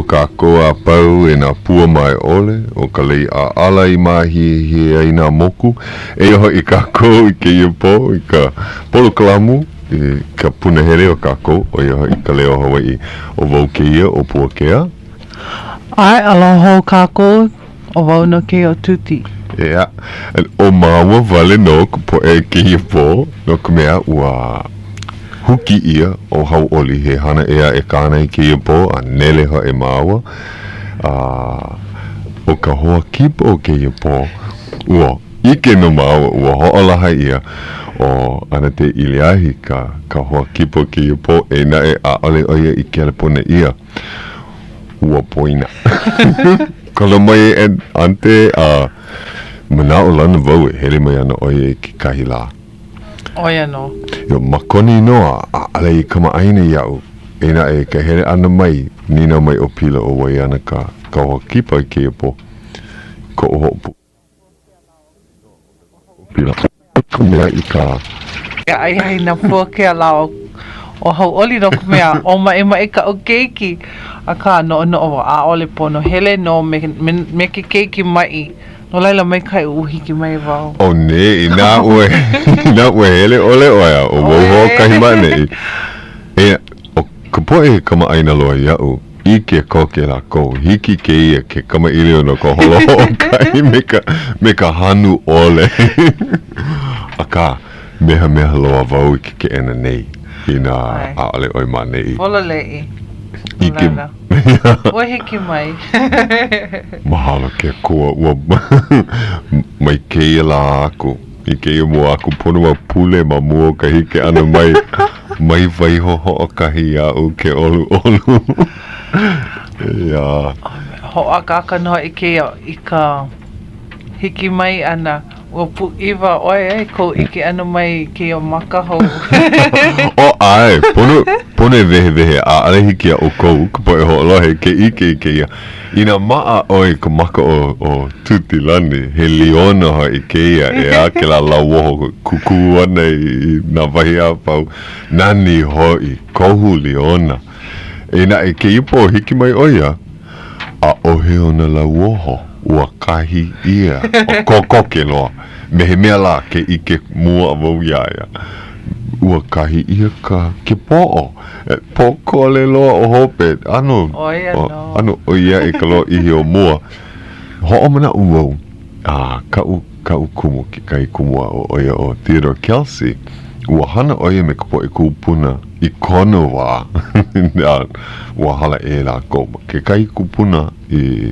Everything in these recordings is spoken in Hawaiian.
kākou a pau e nā pua mae ʻole, ʻo ka lei ʻaʻala i māhiehie ai nā moku. Eia hoʻi kākou i kēia pō i ka polokalamu i ka punahele o kākou, ʻo ia hoʻi ka Leo Hawaiʻi. ʻO wau kēia, ʻo Puakea. ʻAe, aloha hou kākou, ʻo wau nō kēia ʻo Tuti. ʻEā, ʻo māua wale nō ka poʻe i kēia pō, no ka mea, ua huki ʻia ʻo Hauʻoli he hana ʻē aʻe kāna i kēia pō, a nele hoʻi māua. A ʻo ka hoa kipa o kēia pō, ua ʻike nō māua, ua hoʻolaha ʻia ʻo ʻAnate ʻIliahi ka ka hoa kipa o kēia pō, eia naʻe, ʻaʻole ʻo ia i kelepona ʻia. Ua poina. Kala mai e Ante a manaʻolana wau e hele mai ana ʻo ia i kekahi lā. ʻO ia nō. Io, ma kona inoa, ʻaʻole i kamaʻāina iaʻu. Eia naʻe, ka hele ʻana mai, nīnau mai ʻo Pila ʻo wai ana ka ka hoa kipa i kēia pō. Koʻu hoʻopuka. Pila ka mea i ka. ʻAi ai nā pua ke ala o o hauʻoli no ka mea, ʻōmaʻimaʻi kaʻu keiki. Akā, noʻonoʻo wau, ʻaʻole pono hele nō me, me, me ke keiki maʻi. No laila, maikaʻi ua hiki mai wau. ʻO nei, inā ua, inā ua hele ʻole ʻoe a ʻo wau hoʻokahi ma ʻaneʻi. Eia, ʻo ka poʻe kamaʻāina loa iaʻu, ʻike koke lākou, hiki kēia ke kamaʻilio no ka holo hoʻokahi me ka, me ka hanu ʻole. Akā, mehameha loa wau i ke keʻena nei, inā ʻaʻole ʻoe ma ʻaneʻi. Pololei. No laila, ua hiki mai. Mahalo ke Akua, ua mai kēia lā aku. I kēia mua aku, pono wau pule ma mua o ka hiki ʻana mai, mai waiho hoʻokahi iaʻu ke ʻoluʻolu. Ia. Hoʻākāka nō hoʻi kēia i ka hiki mai ʻana, ua pūʻiwa ʻoe i kou ʻike ʻana mai i kēia maka hou. O ʻae, pono, pono e wehewehe, ʻaʻole hiki iā ʻoukou, ka poʻe hoʻolohe, ke ʻike i kēia. Inā maʻa ʻoe i ka maka o, o Tutilani, he liona hoʻi kēia, ʻeā, kēlā lauoho kukū ana i, i nā wahi a pau. Nani hoʻi, kohu liona. Eia naʻe, kēia pō, hiki mai ʻo ia, ʻaʻohe ona lauoho, ua kahi ʻia, ʻo kokoke loa, me he mea lā ke ʻike mua wau iā ia, ua kahi ʻia ka, ke poʻo. Pōkole loa ʻo hope, ʻano, ʻano ʻoi aʻe ka lōʻihi o mua. Hoʻomanaʻo wau, a kaʻu, kaʻu kumu, kekahi kumu aʻo ʻo ia ʻo Theodore Kelsey, ua hana ʻo ia me ka poʻe kūpuna i kona wā, a ua hala ʻē lākou. Kekahi kupuna i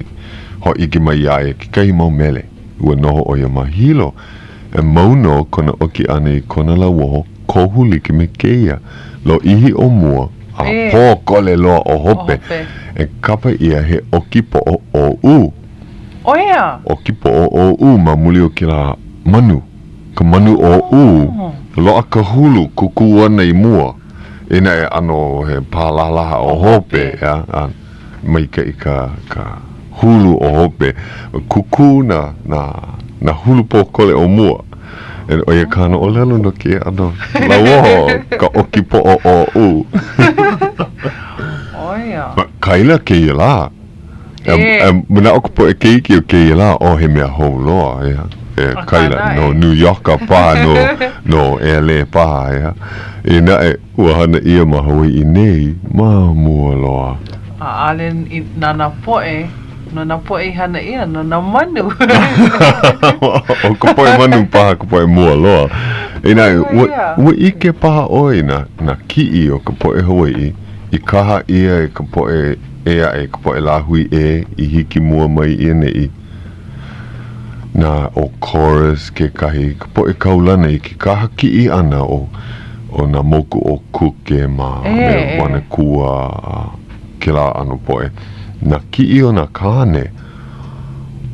hōʻike mai iā ia kekahi mau mele, ua noho ʻo ia ma Hilo, e mau nō kona ʻoki ʻana i kona lauoho kohu like me kēia lōʻihi o mua a pōkole loa o hope, e kapa ʻia he ʻoki poʻo ʻōʻū. ʻO ia! ʻOki poʻo ʻōʻū ma muli o kēlā manu, ka manu ʻōʻū, loaʻa ka hulu kukū ana i mua, inā e ʻano he pālahalaha o hope, ʻeā, a maikaʻi ka, ka hulu o hope, kukū nā, nā, nā hulu pōkole o mua. E, ʻo ia kāna ʻōlelo no kēia ʻano lauoho, ka ʻoki poʻo ʻōʻū. ʻO ia. Kaila kēia lā. E, e, manaʻo ka poʻe keiki o kēia lā, oh, he mea hou loa, ʻeā. E, kaila, no New Yorka paha, no, no LA paha, ʻeā. Eia naʻe, ua hana ʻia ma Hawaiʻi nei ma mua loa. ʻAʻole na nā poʻe No nā poʻe i hana ʻia, no nā manu. ʻO ka poʻe manu paha ka poʻe mua loa. Inā, ua, ua ʻike paha ʻoe i nā, nā kiʻi o ka poʻe Hawaiʻi i kaha ʻia e ka poʻe ʻē aʻe, ka poʻe lāhui ʻē i hiki mua mai i ʻaneʻi. Nā, ʻo Chorus kekahi, ka poʻe kaulana i ke kaha kiʻi ʻana o, o nā moku ʻo Kuke mā, me Wanakua a kēlā ʻano poʻe. Nā kiʻi o nā kāne,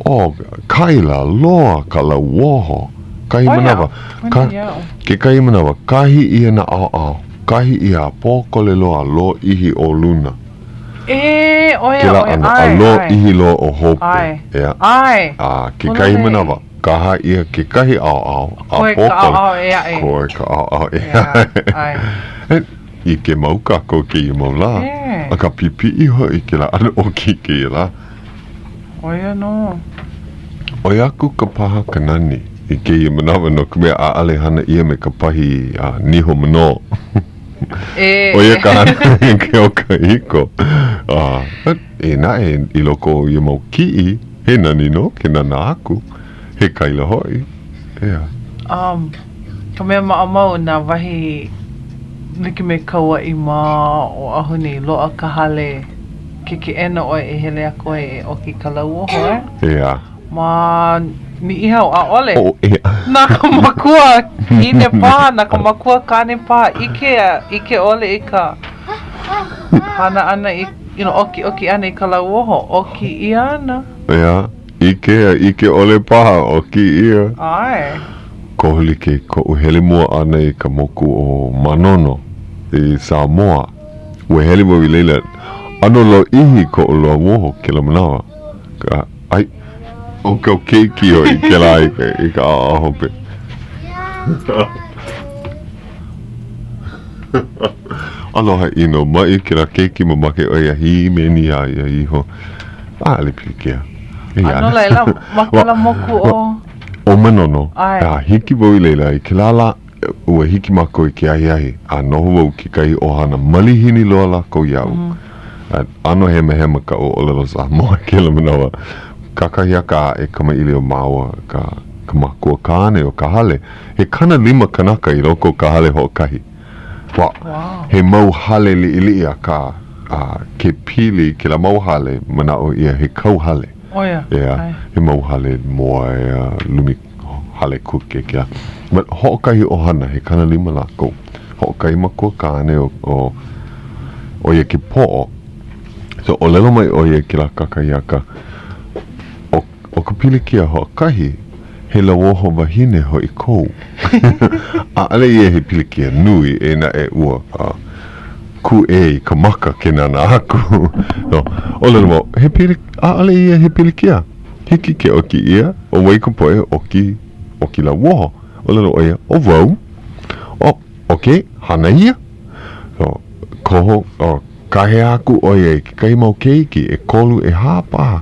oh, kaila loa ka lauoho. Kahi manawa, ka, kekahi manawa, kahi ʻia nā ʻaoʻao, kahi ʻia a pōkole loa a lōʻihi ʻo luna. E, ʻo ia, Kēlā ʻano, a lōʻihi loa ʻo hope. ʻEā. A kekahi manawa, kaha ʻia kekahi ʻaoʻao a pōkole. Koe ka ʻaoʻao ʻē aʻe. Koe ka ʻaoʻao ʻē aʻe. ʻIke mau kākou kēia mau lā. Akā pipiʻi hoʻi kēlā ʻano ʻoki i kēia lā. ʻO ia nō. ʻOi aku ka paha ka nani i kēia manawa no ka mea ʻaʻale hana ʻia me ka pahi a niho manō. E. ʻO ia ka hana ke au kahiko. A, e naʻe i loko o ia mau kiʻi, he nani nō ke nānā aku. He kaila hoʻi. ʻEā. Um, ka mea maʻamau, nā wahi like me Kauaʻi ma Oʻahu nei, loaʻa ka hale, ke keʻena ʻoe e hele aku ai e ʻoki ka lauoho, eh? ʻEā. Ma Niʻihau, ʻaʻole. Oh, ʻeā. Na ka makua kine paha, na ka makua kāne paha, ʻike a ʻike ʻole i ka hana ʻana i, you know, ʻokiʻoki ʻana i ka lauoho, ʻoki ʻia ana. ʻEā. ʻIke a ʻike ʻole paha, ʻoki ʻia. ʻAe. Kohu like koʻu hele mua ʻana i ka moku o Manono i Samoa. Ua hele wau i laila, ʻano lōʻihi koʻu lauoho kēlā manawa. Ka, ai, ʻo kāu keiki hoʻi kēlā i ka, i ka ʻaoʻao hope. Aloha ʻino, maʻi kēlā keiki mamake ʻo ia hīmeni iā ia iho. ʻAʻole pilikia. A no laila, ma kēlā moku ʻo? ʻO Manono. ʻAe. A hiki wau i laila, i kēlā lā, ua hiki mākou i ke ahiahi, a noho wau i kekahi ʻohana malihini loa lākou iaʻu. A ʻano hemahema kaʻu ʻōlelo Samoa i kēlā manawa. Kakahiaka aʻe kamaʻilio māua ka ka makua kāne o ka hale. He 50 kanaka i loko o ka hale hoʻokahi. Wow. He mau hale liʻiliʻi akā a ke pili kēlā mau hale manaʻo ʻia he kauhale. ʻO ia. ʻEā. He mau hale moe a lumi hale kuke kēlā. But hoʻokahi ʻohana he 50 lākou. Hoʻokahi makua kāne o o ʻo ia ke poʻo. So ʻōlelo mai ʻo ia kēlā kakahiaka ʻo ʻO ka pilikia hoʻokahi, he lauoho wahine hoʻi kou. ʻAʻole ia he pilikia nui, eia naʻe ua kūʻē i ka maka ke nānā aku. No, ʻōlelo wau, he pili, ʻaʻole ia he pilikia. Hiki ke ʻoki ʻia, ʻo wai ka poʻe ʻoki, ʻoki lauoho. ʻŌlelo ʻo ia, ʻo wau. ʻO, okay, hana ia. So, koho, oh, kāhea aku ʻo ia i kekahi mau keiki, ʻekolu, ʻehā paha.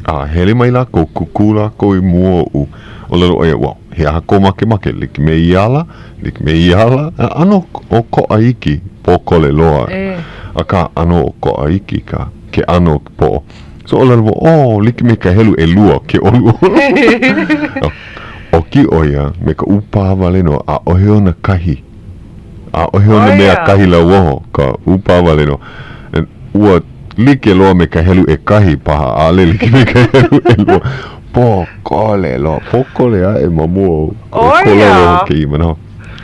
A hele mai lākou, kukū lākou i mua oʻu. ʻŌlelo ʻo ia, well, he aha kou makemake, like me ia ala, like me ia ala? A ʻano ʻokoʻa iki, pōkole loa. E. Akā, ʻano ʻokoʻa iki ka, ke ʻano o ke poʻo. So ʻōlelo wau, oh, like me ka helu ʻelua ke ʻoluʻolu. ʻOki ʻo ia me ka ʻūpā wale nō, ʻaʻohe ona kahi. ʻAʻohe ona mea kahi lauoho, ka ʻūpā wale nō. Ua like loa me ka helu ʻekahi paha, ʻaʻole like me ka helu ʻelua. Pōkole loa, pōkole aʻe ma mua o ko lauoho kēia manawa.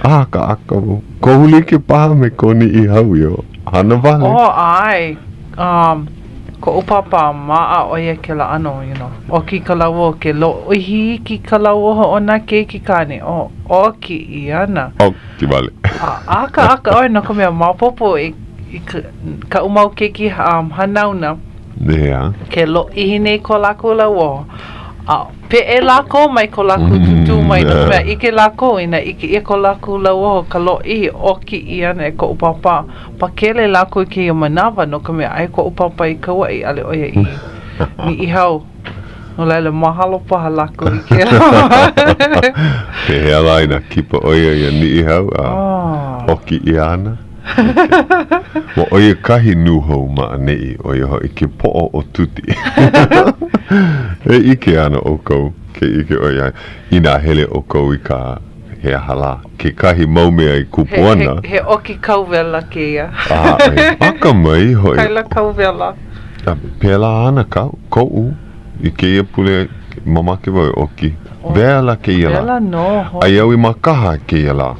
ʻAkaʻaka wau. Kohu like paha me ko Niʻihau iho. Hana wale. Oh, ʻae. Um, koʻu pāpā, maʻa ʻo ia kēlā ʻano, you know, ʻoki ka lauoho, ke lōʻihi iki ka lauoho o nā keiki kāne, oh, ʻoki ʻia ana. ʻOki wale. A ʻakaʻaka ʻoe no ka mea, maopopo i, i ka, kaʻu mau keiki um, hanauna. ʻEā. Ke lōʻihi nei ko lākou lauoho. A peʻe lākou mai ko lākou tūtū mai, no ka mea, ʻike lākou, inā ʻike ʻia ko lākou lauoho ka lōʻihi, ʻoki ʻia ana e koʻu pāpā. Pakele lākou i kēia manawa, no ka mea, aia koʻu pāpā i Kauaʻi, ʻaʻole ʻo ia i Niʻihau. No laila, mahalo paha lākou i kēlā. Pehea lā inā kipa ʻo ia iā Niʻihau a ʻoki ʻia ana? Ua ʻo ia kahi nūhou ma ʻaneʻi, ʻo ia hoʻi ke poʻo o Tuti. E ʻike ana ʻoukou, ke ʻike ʻoiai, inā hele ʻoukou i ka He aha lā kekahi mau mea e kupu ana? He, he, he ʻoki kauwela kēia. ʻAe, akamai hoʻi. Kaila kauwela. A pēlā ana ka, koʻu i kēia pule mamake wau e ʻoki. Wela kēia lā. Wela nō hoʻi. Aia au i Mākaha kēia lā.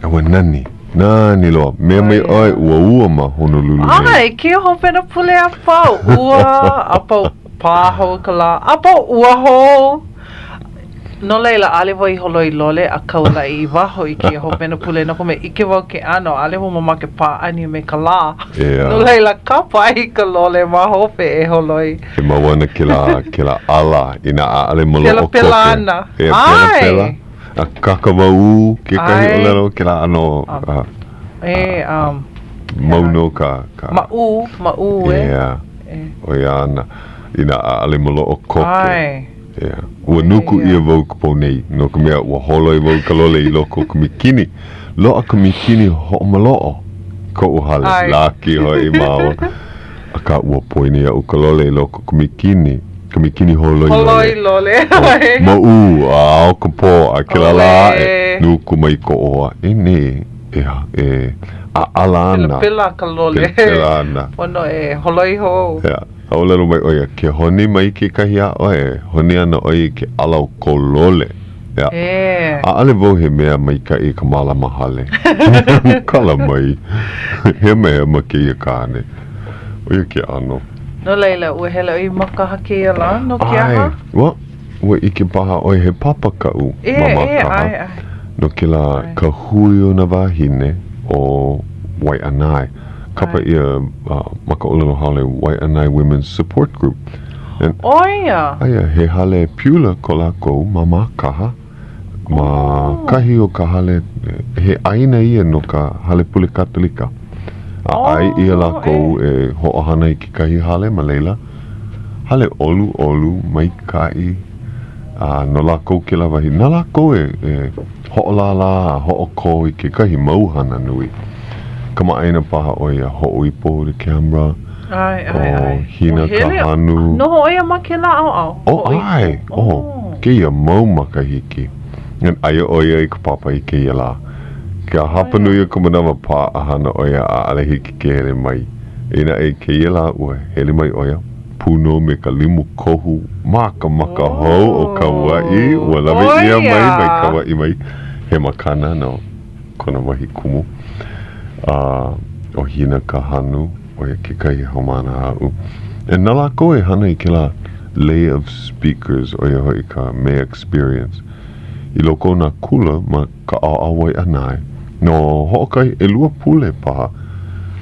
A ua nani, nani loa. Mea mai ʻoe ua ua ma Honolulu nei. ʻAe, kēia hopena pule a pau. Ua a pau pā hou ka lā. A pau ua hou. No laila, ʻaʻole wau i holoi lole a kaulaʻi i waho i kēia hopena pule no ka mea, ʻike wau ke ʻano, ʻaʻole wau mamake pāʻani me ka lā. ʻEā. No laila, kapa i ka lole ma hope e holoi. E mau ana kēlā, kēlā ala inā ʻaʻole maloʻo koke. Pelapela ana. ʻEā, pelapela. A kakamaū kekahi ʻōlelo, kēlā ʻano. E, um. Mau nō ka, ka. Maʻū, maʻū e. Yeah. E. ʻO ia ana. Inā ʻaʻole maloʻo koke. ʻAe. Yeah. Ua nuku ʻia wau i ka pō nei, no ka mea, ua holoi wau i ka lole i loko o ka mikini. Loaʻa ka mikini hoʻomaloʻo i koʻu hale, ʻAe. laki hoʻi māua. Akā, ua poina iaʻu ka lole i loko o ka mikini, ka mikini holoi lole. Holoi lole, ʻae. Maʻū, a ao ka pō, a kēlā lā aʻe, ʻAuē. nuku mai koʻu hoa, e nei, e, e ʻaʻala ana. Pelapela ka lole. Pelapela ana. Pono e holoi hou. Yeah. A ʻōlelo mai ʻo ia, ke honi mai kekahi iā ʻoe, e honi ana ʻoe i ke ʻala o kou lole. Yeah. E. ʻAʻole wau he mea maikaʻi i ka mālama hale. Kala mai. Hemahema kēia kāne. ʻO ia ke ʻano. No laila, ua hele ʻoe i Mākaha kēia lā, no ke aha? ʻAe. Well, ua ʻike paha ʻoe he papa kaʻu E, ma e, Mākaha. ʻae, ʻae. No kēlā ka hui o nā wāhine o Waiʻanae. Kapa ʻia ma ka ʻōlelo haole Waiʻanae Women's Support Group. And, ʻO ia! Aia, he hale piula ko lākou ma Mākaha, ma Oh. kahi o ka hale, he ʻāina ia no ka hale pule Katolika. A ʻae ʻia Oh, lākou e. e hoʻohana i kekahi hale ma laila. Hale ʻoluʻolu, maikaʻi, a no lākou kēlā wahi. Na lākou e, e hoʻolālā a hoʻokō i kekahi mau hana nui. Kamaʻāina paha ʻoe iā Hoʻoipo DeCambra, ʻAe, ʻae, ʻo ʻae. Hina Ua hele, Kahanu. noho ʻo ia ma kēlā ʻaoʻao? ʻO, ʻae, ʻo, kēia mau makahiki. Aia ʻo ia i ka papa i kēia lā. Ka hapanui o ka manawa paʻahana ʻo ia ʻaʻole hiki ke hele mai. Eia naʻe i kēia lā ua hele mai ʻo ia. Pū nō me ka limu kohu makamaka hou o Kauaʻi, ua lawe ʻia mai mai Kauaʻi mai he makana no kona wahi kumu. A ʻo Hina Kahanu, ʻo ia kekahi haumāna aʻu. E na lākou e hana i kēlā lei of speakers, ʻo ia hoʻi ka mea experience i loko o nā kula ma ka ʻaoʻao Waiʻanae. No hoʻokahi, ʻelua pule paha,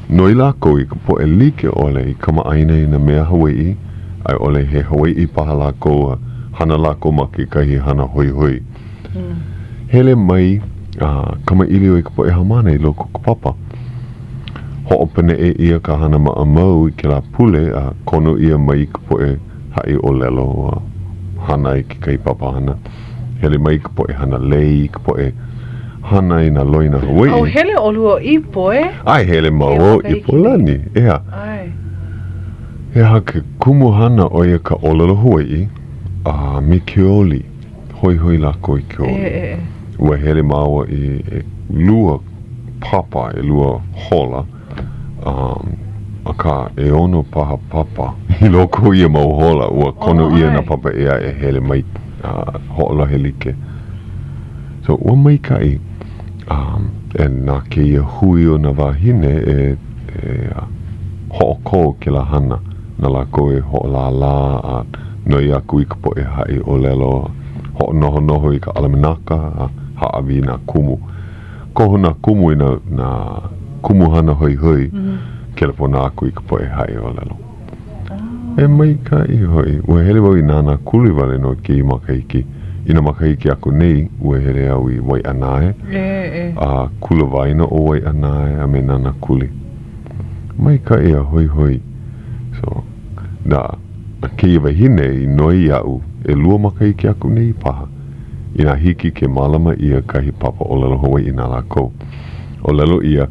noi lākou i ka poʻe like ʻole i kamaʻāina i nā mea Hawaiʻi, a i ʻole he Hawaiʻi paha lākou a hana lākou ma kekahi hana hoihoi. Hele mai a kamaʻilio i ka poʻe haumāna i loko o ka papa. Hoʻopaneʻe ʻia ka hana maʻamau i kēlā pule a kono ʻia mai ka poʻe haʻi ʻōlelo a hana i kekahi papahana. Hele mai ka poʻe hana lei, ka poʻe hana i nā loina Hawaiʻi. Oh, hele ʻolua ʻo Ipo, e? ʻAe, hele māua ʻo Ipolani, ʻeā. ʻAe. He aha ke kumuhana ʻo ia ka ʻōlelo Hawaiʻi a me ke oli. Hoihoi lākou i ke oli. E, e, e. Ua hele māua i ʻelua papa, ʻelua hola, um, akā, ʻeono paha papa i loko o ia mau hola, ua kono ʻia nā papa ʻē aʻe e hele mai a hoʻolohe like. So, ua maikaʻi um, e na kēia hui o nā wāhine e, e hoʻokō kēlā hana na lākou e hoʻolālā a noi aku i ka poʻe haʻi ʻōlelo, hoʻonohonoho i ka ʻalemanaka a hāʻawi i nā kumu. Koho nā kumu i nā, nā kumuhana hoihoi, kelepona aku i ka poʻe haʻi ʻōlelo. E maikaʻi hoʻi, ua hele wau i Nānākuli wale nō i kēia makahiki. I nā makahiki aku nei, ua hele au i Waiʻanae, a kula waena ʻo Waiʻanae a me Nānākuli. Maikaʻi a hoihoi. So, na, na kēia wahine i noi iaʻu ʻelua makahiki aku nei paha. Inā hiki ke mālama ʻia kahi papa ʻōlelo Hawaiʻi na lākou. ʻŌlelo ʻia,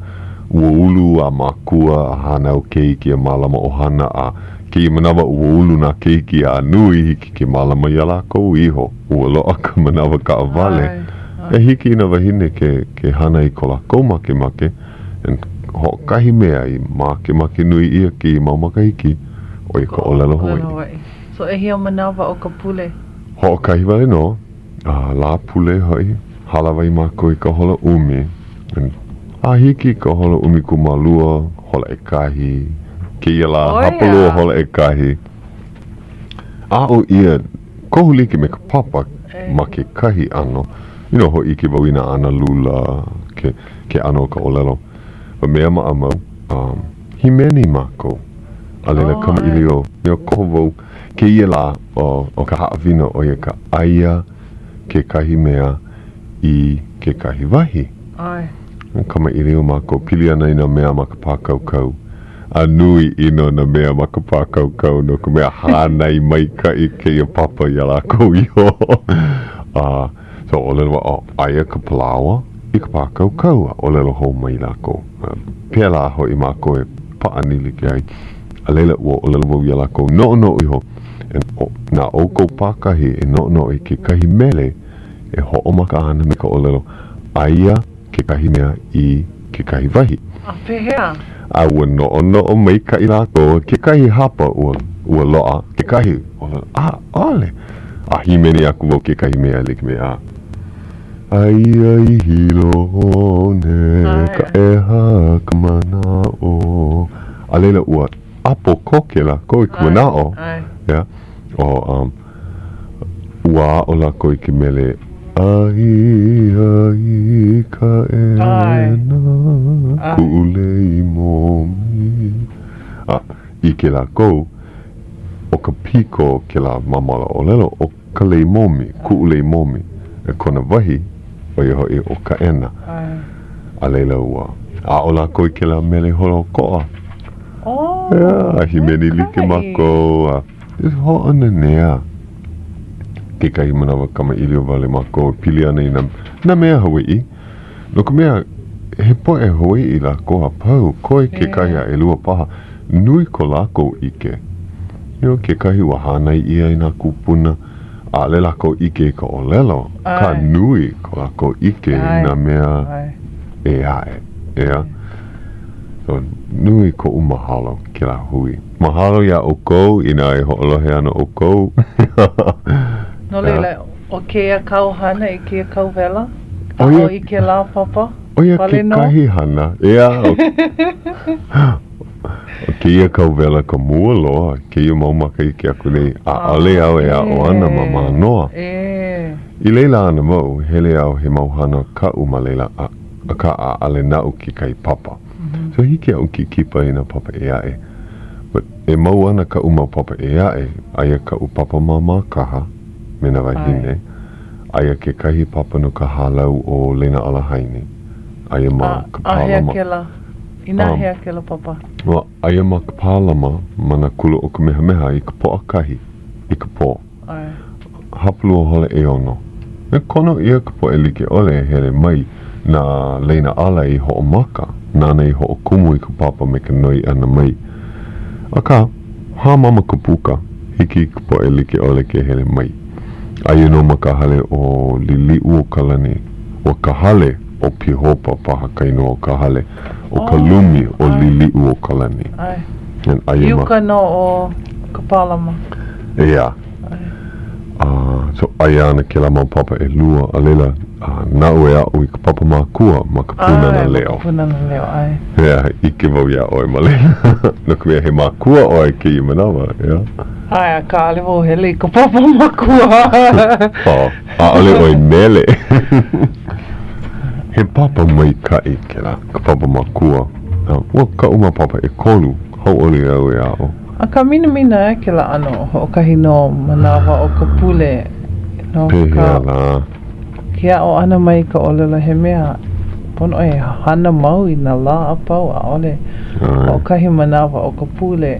ua ulu a makua a hānau keiki a mālama ʻohana a kēia manawa ua ulu nā keiki a nui hiki ke mālama iā lākou iho. Ua loaʻa ka manawa kaʻawale e hiki i nā wāhine ke ke hana i ko lākou makemake and hoʻokahi mea i makemake nui ʻia kēia mau makahiki ʻo ia ka ʻōlelo Hawaiʻi. So ʻehia manawa o ka pule? Hoʻokahi wale nō, a Lāpule hoʻi, hālāwai mākou i ka hola ʻumi, a hiki i ka hola ʻumikūmālua, hola ʻekahi, kēia lā, hapalua hola ʻekahi. Aʻo ʻia, kohu like me ka papa ma kekahi ʻano, you know, hōʻike wau i nā analula, ke, ke ʻano o ka ʻōlelo. Ka mea maʻamau, um, hīmeni mākou. A laila kamaʻilio, you know, koho wau, Kēia lā o ka haʻawina ʻo ia ka aia kekahi mea i kekahi wahi. ʻAe. Kamaʻilio mākou, pili ana i nā mea ma ka pākaukau. A nui ʻino nā mea ma ka pākaukau no ka mea hānai maikaʻi kēia papa iā lākou iho. A so ʻōlelo wau, oh, aia ka palaoa i ka pākaukau a ʻōlelo hou mai lākou. Pēlā hoʻi mākou e pāʻani like ai. A laila, ua ʻōlelo wau iā lākou, noʻonoʻo iho, na ʻoukou pākahi e noʻonoʻo i kekahi mele e hoʻomaka ana me ka ʻōlelo, aia kekahi mea i kekahi wahi. A pehea? A ua noʻonoʻo maikaʻi lākou, kekahi hapa ua, ua loaʻa, kekahi, ʻōlelo, ʻaʻole. A hīmeni aku wau kekahi mea e like me a. Aia i Hilo one ka ʻeha ka manaʻo. A laila ua ʻapo koke lākou i ka manaʻo. Yeah. O, um, Ua aʻo lākou i ke mele Aia i Kaʻena kuʻu lei momi. A ʻike lākou, ʻo ka piko o kēlā māmala ʻōlelo, ʻo ka lei momi, kuʻu lei momi, e kona wahi, ʻo ia hoʻi ʻo Kaʻena. A laila ua aʻo lākou i kēlā mele holoʻokoʻa. A hīmeni like mākou. A E hoʻonanea kekahi manawa kamaʻilio wale mākou e pili ana i nā, nā mea Hawaiʻi. No ka mea, he poʻe Hawaiʻi lākou a pau, koe kekahi a ʻelua paha, nui ko lākou ʻike. You know, kekahi ua hānai ʻia e nā kūpuna, ʻaʻole lākou ʻike i ka ʻōlelo, akā nui ko lākou ʻike i nā mea ʻē aʻe, ʻeā? So, nui koʻu mahalo kēlā hui. Mahalo iā ʻoukou inā e hoʻolohe ana ʻoukou. No laila, ʻo kēia kāu hana i kēia kauwela? Aʻo i kēlā papa ʻO ia kekahi hana, ʻeā. ʻO kēia kauwela ka mua loa, kēia mau makahiki aku nei, ʻaʻole au e aʻo ana ma Mānoa. I laila ana wau, hele au he mau hana kaʻu ma laila, a akā ʻaʻole naʻu kekahi papa. So hiki iaʻu ke kipa i nā papa ʻē aʻe. But e mau ana kaʻu mau papa ʻē aʻe, aia kaʻu papa ma Mākaha me nā wāhine, aia kekahi papa no ka hālau ʻo Leinaʻala Haini, aia ma ka Pālama. A hea kēlā? Inā hea kēlā papa? Well, aia ma ka Pālama ma nā kula o Kamehameha i ka Pōʻakahi, i ka pō. Hapalua hola ʻeono. E kono ʻia ka poʻe like ʻole e hele mai na Leinaʻala i hoʻomaka, nāna i hoʻokumu i ka papa me ka noi ʻana mai. Akā, hāmama ka puka, hiki i ka poʻe like ʻole ke hele mai. Aia nō ma ka hale ʻo Liliʻuokalani, ua ka hale ʻo Pihopa paha ka inoa o ka hale, ʻo ka lumi ʻo Liliʻuokalani. Aia ma. I uka nō o Kapālama. ʻEā. A so aia ana kēlā mau papa ʻelua, a laila, naʻu e aʻo i ka papa mākua ma ka Pūnana Leo. ʻAe, ma ka Pūnana Leo, ʻae. ʻEā, ʻike wau iā ʻoe ma laila. No ka mea, he makua ʻoe kēia manawa, ʻeā? ʻAe, akā ʻaʻole wau hele i ka papa mākua. Oh, ʻaʻole ʻoe nele. He papa maikaʻi kēlā, ka papa mākua. Ua kaʻu mau papa ʻekolu, hauʻoli au e aʻo. Akā minamina ē kēlā ʻano hoʻokahi nō manawa o ka pule no ka. Pehea lā? Ke aʻo ʻana mai i ka ʻōlelo he mea pono e hana mau i nā lā a pau, ʻaʻole hoʻokahi manawa o ka pule.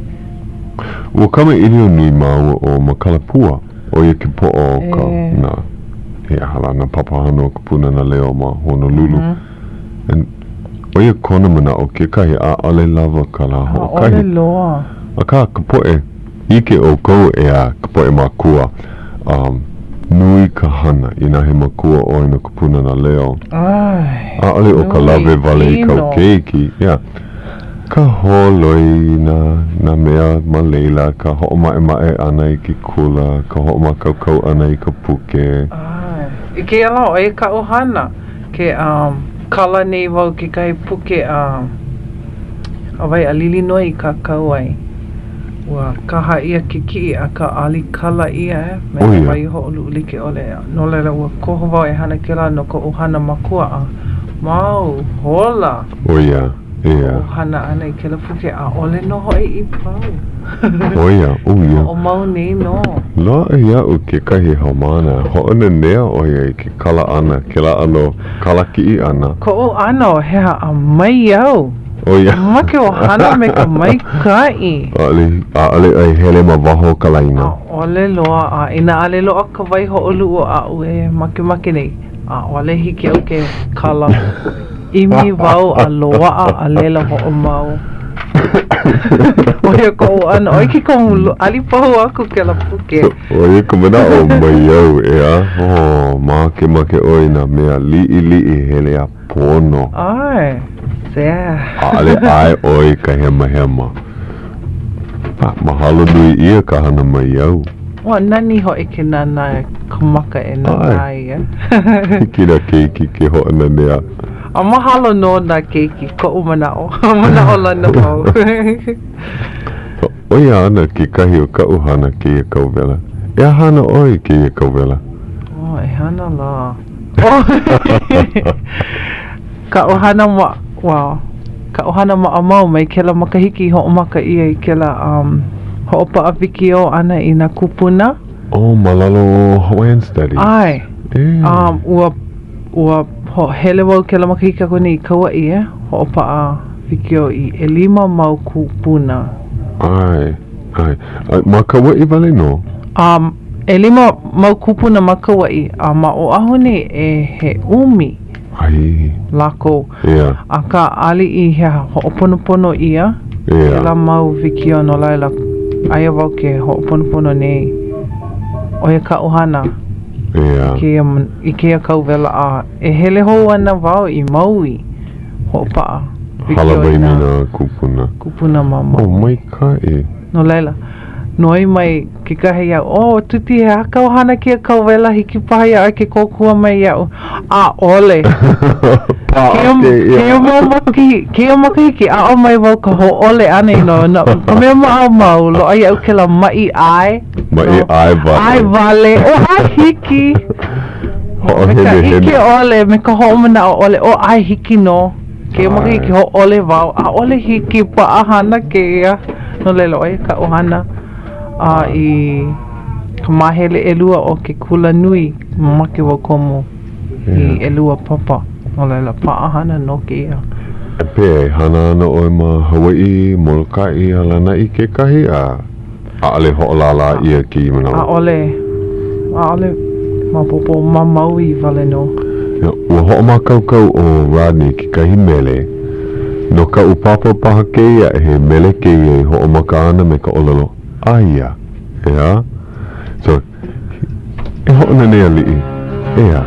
Ua kamaʻilio nui māua ʻo Makalapua, ʻo ia ke poʻo o ka, nā, he aha lā, nā papahana o ka Pūnana Leo ma Honolulu. And ʻo ia kona manaʻo kekahi, ʻaʻole lawa ka lā hoʻokahi. ʻAʻole loa. Akā, ka poʻe, ʻike ʻoukou, ʻeā, ka poʻe mākua, um, nui ka hana inā he makua ʻoe no ka Pūnana Leo. ʻAe, ʻAʻole ʻo ka lawe wale i kāu keiki, yeah. Ka holoi nā, nā mea ma laila, ka hoʻomaʻemaʻe ʻana i ke kula, ka hoʻomākaukau ʻana i ka puke. ʻAe. I kēia lā, ʻo ia kaʻu hana. Ke kala nei wau kekahi puke a Waiʻa Lilinoe i kākau ai. Ua kaha ʻia ke kiʻi akā ʻalikala ʻia e me nā waihoʻoluʻu like ʻole. No laila, ua koho wau e hana kēlā no koʻu hana makua a mau hola. ʻO ia. ʻEā. Koʻu hana ʻana i kēlā puke, ʻaʻole nō hoʻi i pau. ʻO ia, ʻo ia. Hoʻomau nei nō. Loaʻa iaʻu kekahi haumāna, hoʻonanea ʻo ia i ke kala ʻana, kēlā ʻano kalakiʻi ʻana. Koʻu ʻano, he haʻa maiau. ʻO ia. Mamake wau hana me ka maikaʻi. ʻAʻole, ʻaʻole ʻoe hele ma waho o ka laina. ʻAʻole loa, a inā ʻaʻole loaʻa ka waihoʻoluʻu aʻu e makemake nei, ʻaʻole hiki iaʻu ke kala. ʻImi wau a loaʻa a laila hoʻomau. ʻO ia koʻu ʻano, ʻo ia ke kumu ʻali pahu aku kēlā puke. ʻO ia ka manaʻo maiau, ʻeā? Oh, makemake ʻoe i nā mea liʻiliʻi hele a pono. ʻAe. ʻAʻole ʻae ʻoe i ka hemahema. Mahalo nui ʻia ka hana maiau. Ua nani hoʻi ke nānā ka maka e nānā ia. Hiki nā keiki ke hoʻonanea. A mahalo nō nā keiki, koʻu manaʻo. Manaʻolana wau. ʻO ia ana kekahi o kaʻu hana kēia kauwela. E aha ana ʻoe i kēia kauwela? Oh, e hana lā. Oh, kaʻu hana ma, well, kaʻu hana maʻamau mai kēlā makahiki i hoʻomaka ʻia i kēlā um, hoʻopaʻa wikiō ʻana i nā kūpuna. Oh, ma lalo o Hawaiian Studies. ʻAe. E. Um, ua, ua hele wau kēlā makahiki aku nei i Kauaʻi e, hoʻopaʻa wikiō i ʻelima mau kūpuna. ʻAe, ʻae. A ma Kauaʻi wale nō? Um, ʻelima mau kūpuna ma Kauaʻi, a ma Oʻahu nei e he ʻumi. Ai. Lākou. Yeah. Akā, ʻaʻole i he hoʻoponopono ʻia yeah. kēlā mau wikiō, no laila, aia wau ke hoʻoponopono nei. ʻO ia kaʻu hana yeah. i kēia, i kēia kauwela a e hele hou ana wau i Maui hoʻopaʻa wikiō Hālāwai me nā kūpuna. Kūpuna ma Maui. Oh, maikaʻi. No laila, noi mai kekahi iaʻu, Oh, Tuti, he aha kāu hana kēia kauwela, hiki paha iā ʻoe ke kōkua mai iaʻu? ʻAʻole. Paʻa kēia. Kēia mau makahiki, kēia makahiki, aʻo mai wau ka hōʻole ʻana i no, no ka mea maʻamau, loaʻa iaʻu kēlā maʻi ʻae. Maʻi ʻae wale. ʻAe wale. Oh, ʻae hiki. Hoʻohenehene. Me ka ʻike ʻole, me ka hoʻomanaʻo ʻole, oh, ʻae hiki nō. Kēia makahiki hōʻole wau, ʻaʻole hiki paʻahana kēia. No laila, ʻo ia kaʻu hana a i ka māhele ʻelua o ke kula nui, mamake wau komo i ʻelua papa. No laila, paʻahana nō kēia. Pehea, e hana ana ʻoe ma Hawaiʻi, Molokaʻi, a Lānaʻi kekahi, a ʻaʻole hoʻolālā ʻia kēia manawa? ʻAʻole. ʻAʻole maopopo ma Maui wale nō. Ua hoʻomākaukau ʻo Rodney i kekahi mele. No kaʻu papa paha kēia, he mele kēia i hoʻomaka ana me ka ʻōlelo aia, ʻeā? So, e hoʻonanea liʻi, ʻeā?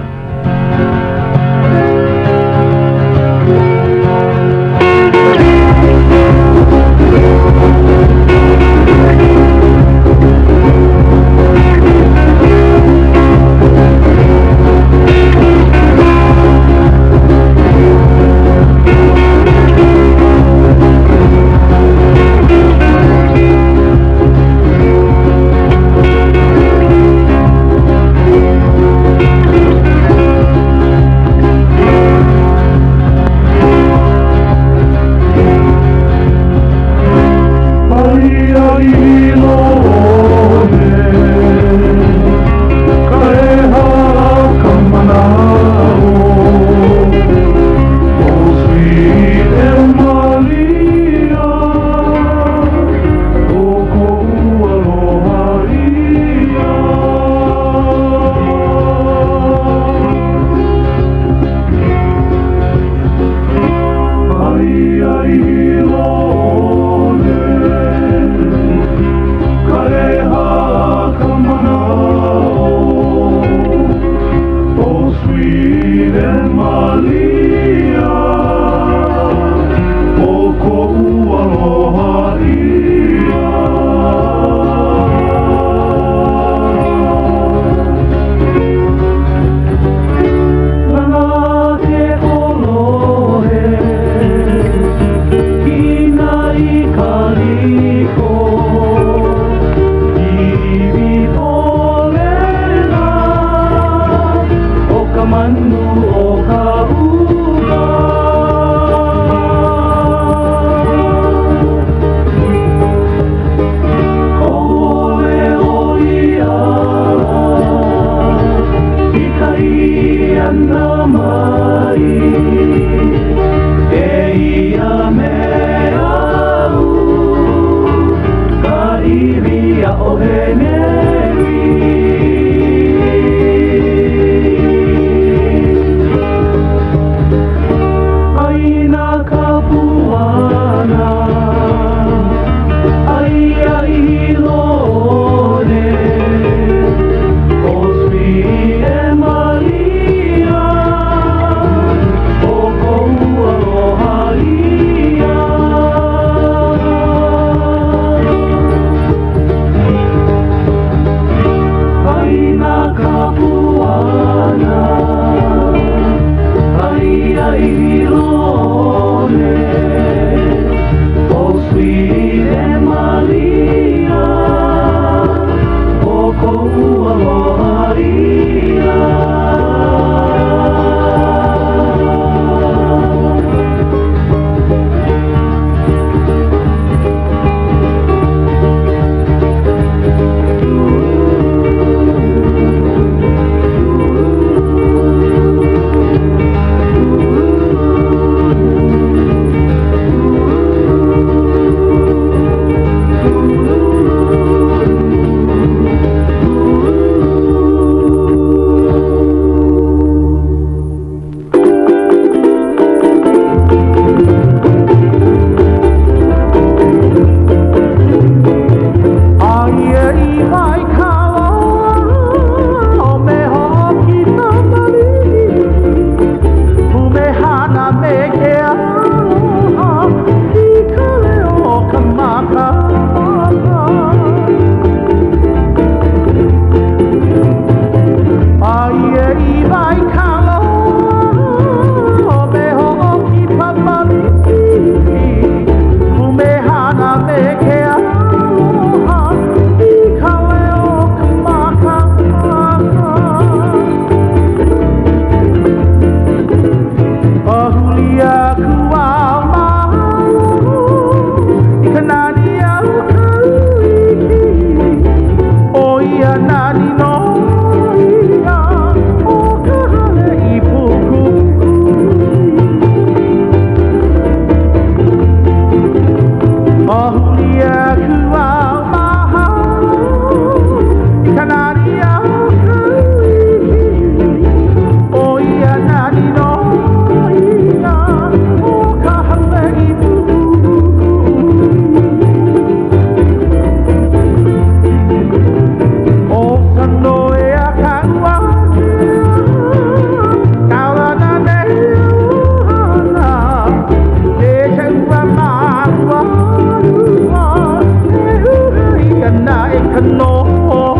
ka noe.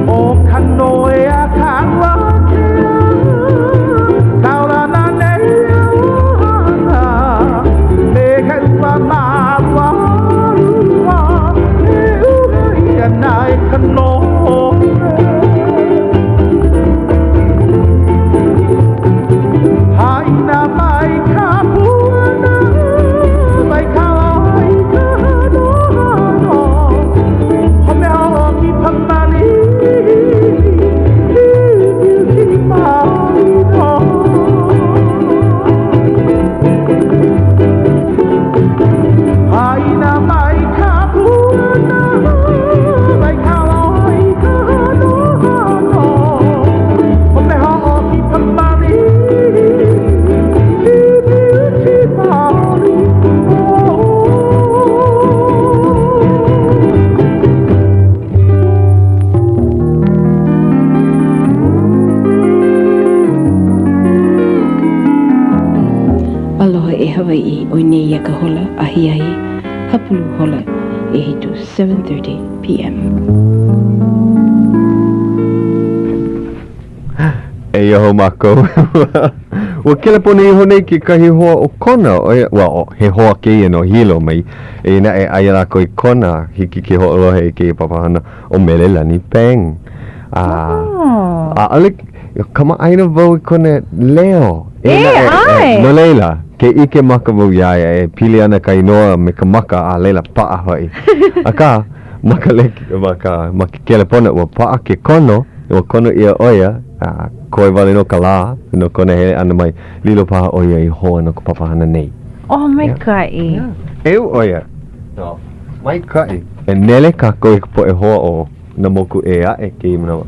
ʻO ka noe a ka ua kea, kaulana nei ʻohana, me ka ua mālualua, e uhi ana i ka noe. Haʻina mai ka puana, mai ka i ka hanohano, Home hoʻokipa malihini, Beauty maoli nō. Haʻina mai ka puana, mai ka i ka hanohano, Home hoʻokipa malihini, Beauty maoli nō. Aloha e Hawaiʻi, ʻoi nei ia ka hola ahiahi hapulu hola ʻehitu, 7:30 PM. Eia hou mākou. Ua kelepona iho nei kekahi hoa o Kona, ʻo ia, well, he hoa kēia no Hilo mai. Eia naʻe, aia lākou i Kona, hiki ke hoʻolohe i kēia papahana ʻo Melelani Pang. A, ʻaʻole, kamaʻāina wau i kona leo. Eia naʻe, ʻae. No laila, ke ʻike maka wau iā ia, e pili ana ka inoa me ka maka, a laila paʻa hoʻi. Akā, ma ka leki, ma ka, ma ke kelepona, ua paʻa ke kono, ua kono ʻia ʻo ia, a koe wale nō ka lā no kona hele ʻana mai, lilo paha ʻo ia i hoa no ka papahana nei. Oh, maikaʻi. Yeah. ʻEu ʻo ia. No. Maikaʻi. E nele kākou i ka poʻe hoa o nā moku ʻē aʻe kēia manawa.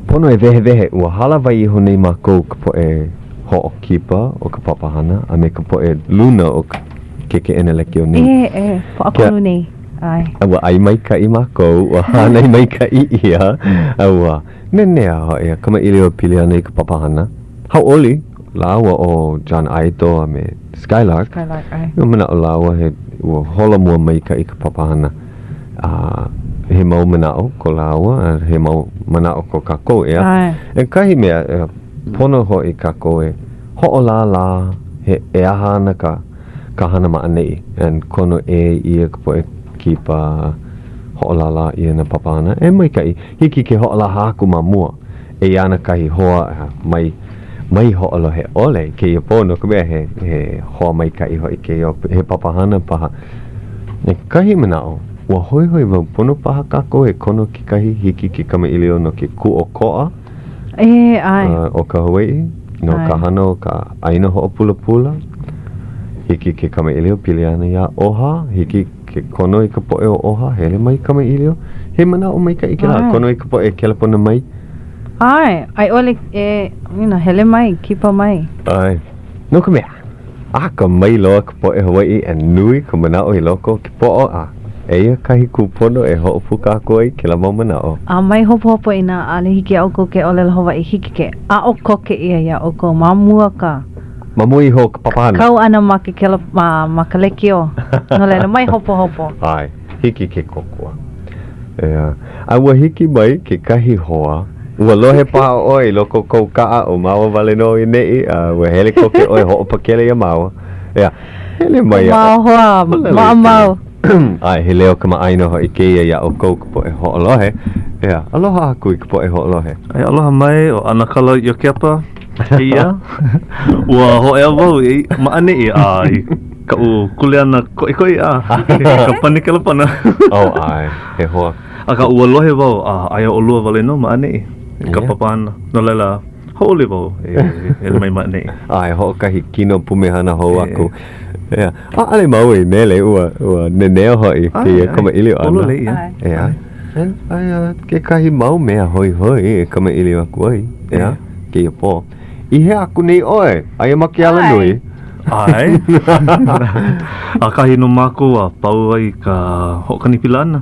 Pono e wehewehe, ua hālāwai iho nei mākou ka poʻe hoʻokipa o ka papahana a me ka poʻe luna o ke keʻena lekiō nei. E, e, Pōʻakolu nei. ʻAe. A ua ʻai maikaʻi mākou, ua hānai maikaʻi ʻia, a ua nenea hoʻi a kamaʻilio e pili ana i ka papahana. Hauʻoli lāua ʻo John Aeto a me Skylark. Skylark, ʻae. Ua manaʻo lāua he ua holomua maikaʻi ka papahana. A he mau manaʻo ko lāua, a he mau manaʻo ko kākou, ʻeā? ʻAe. E kahi mea, e pono hoʻi kākou e hoʻolālā he e aha ana ka ka hana ma ʻaneʻi. And kono ʻē ʻia ka poʻe kipa, hoʻolālā ʻia nā papahana. E maikaʻi, hiki ke hoʻolaha aku ma mua. Eia ana kahi hoa mai, mai hoʻolohe ʻole i kēia pō, no ka mea, he, he hoa maikaʻi hoʻi kēia, he papahana paha. I kahi manaʻo, ua hoihoi wau pono paha kākou e kono kekahi hiki ke kamaʻilio no ke kūʻokoʻa. E, ʻae. o ka Hawaiʻi, no ka hana o ka ʻāina hoʻopulapula. Hiki ke kamaʻilio pili ana iā OHA, hiki ke kono i ka poʻe o OHA, hele mai kamaʻilio. He manaʻo maikaʻi kēlā, kono i ka poʻe e kelepona mai. ʻAe, a i ʻole e, you know, hele mai, kipa mai. ʻAe. No ka mea, akamai loa ka poʻe Hawaiʻi a nui ka manaʻo i loko o ke poʻo a eia kahi kūpono e hoʻopuka aku ai kēlā mau manaʻo. A mai hopohopo inā ʻaʻole hiki iā ʻoukou ke ʻōlelo Hawaiʻi, hiki ke aʻo koke ʻia iā ʻoukou ma mua ka. Ma mua iho o ka papahana. Kau ʻana ma ke kela, ma, ma ka lekiō. No laila, mai hopohopo. ʻAe, hiki ke kōkua. ʻEā. A ua hiki mai kekahi hoa, ua lohe paha ʻoe i loko o kou kaʻa ʻo māua wale nō i neʻi, a ua hele koke ʻoe hoʻopakele iā māua. ʻEā, hele mai a. Mau hoa, maʻamau. ʻAe, he leo kamaʻāina hoʻi kēia iā ʻoukou ka poʻe hoʻolohe. ʻEā, aloha aku i ka poʻe hoʻolohe. E aloha mai, ʻo ʻAnakala Iokepa kēia. Ua hōʻea wau i ma ʻaneʻi a i kaʻu kuleana koʻikoʻi a ka pani kelepona. Oh, ʻae, he hoa. Akā, ua lohe wau a aia ʻolua wale nō ma ʻaneʻi i ka papahana. No laila, hauʻoli wau e hele mai ma ʻaneʻi. ʻAe, hoʻokahi kino pumehana hou aku. ʻEā, ʻaʻole māua i nele, ua, ua nenea hoʻi kēia kamaʻilio ʻana. Pololei ia. ʻEā, aia kekahi mau mea hoihoi e kamaʻilio aku ai, ʻeā, kēia pō. I hea aku nei ʻoe? Aia ma ke alanui. ʻAe. ʻAkahi nō mākou a pau ai ka hoʻokani pila ʻana.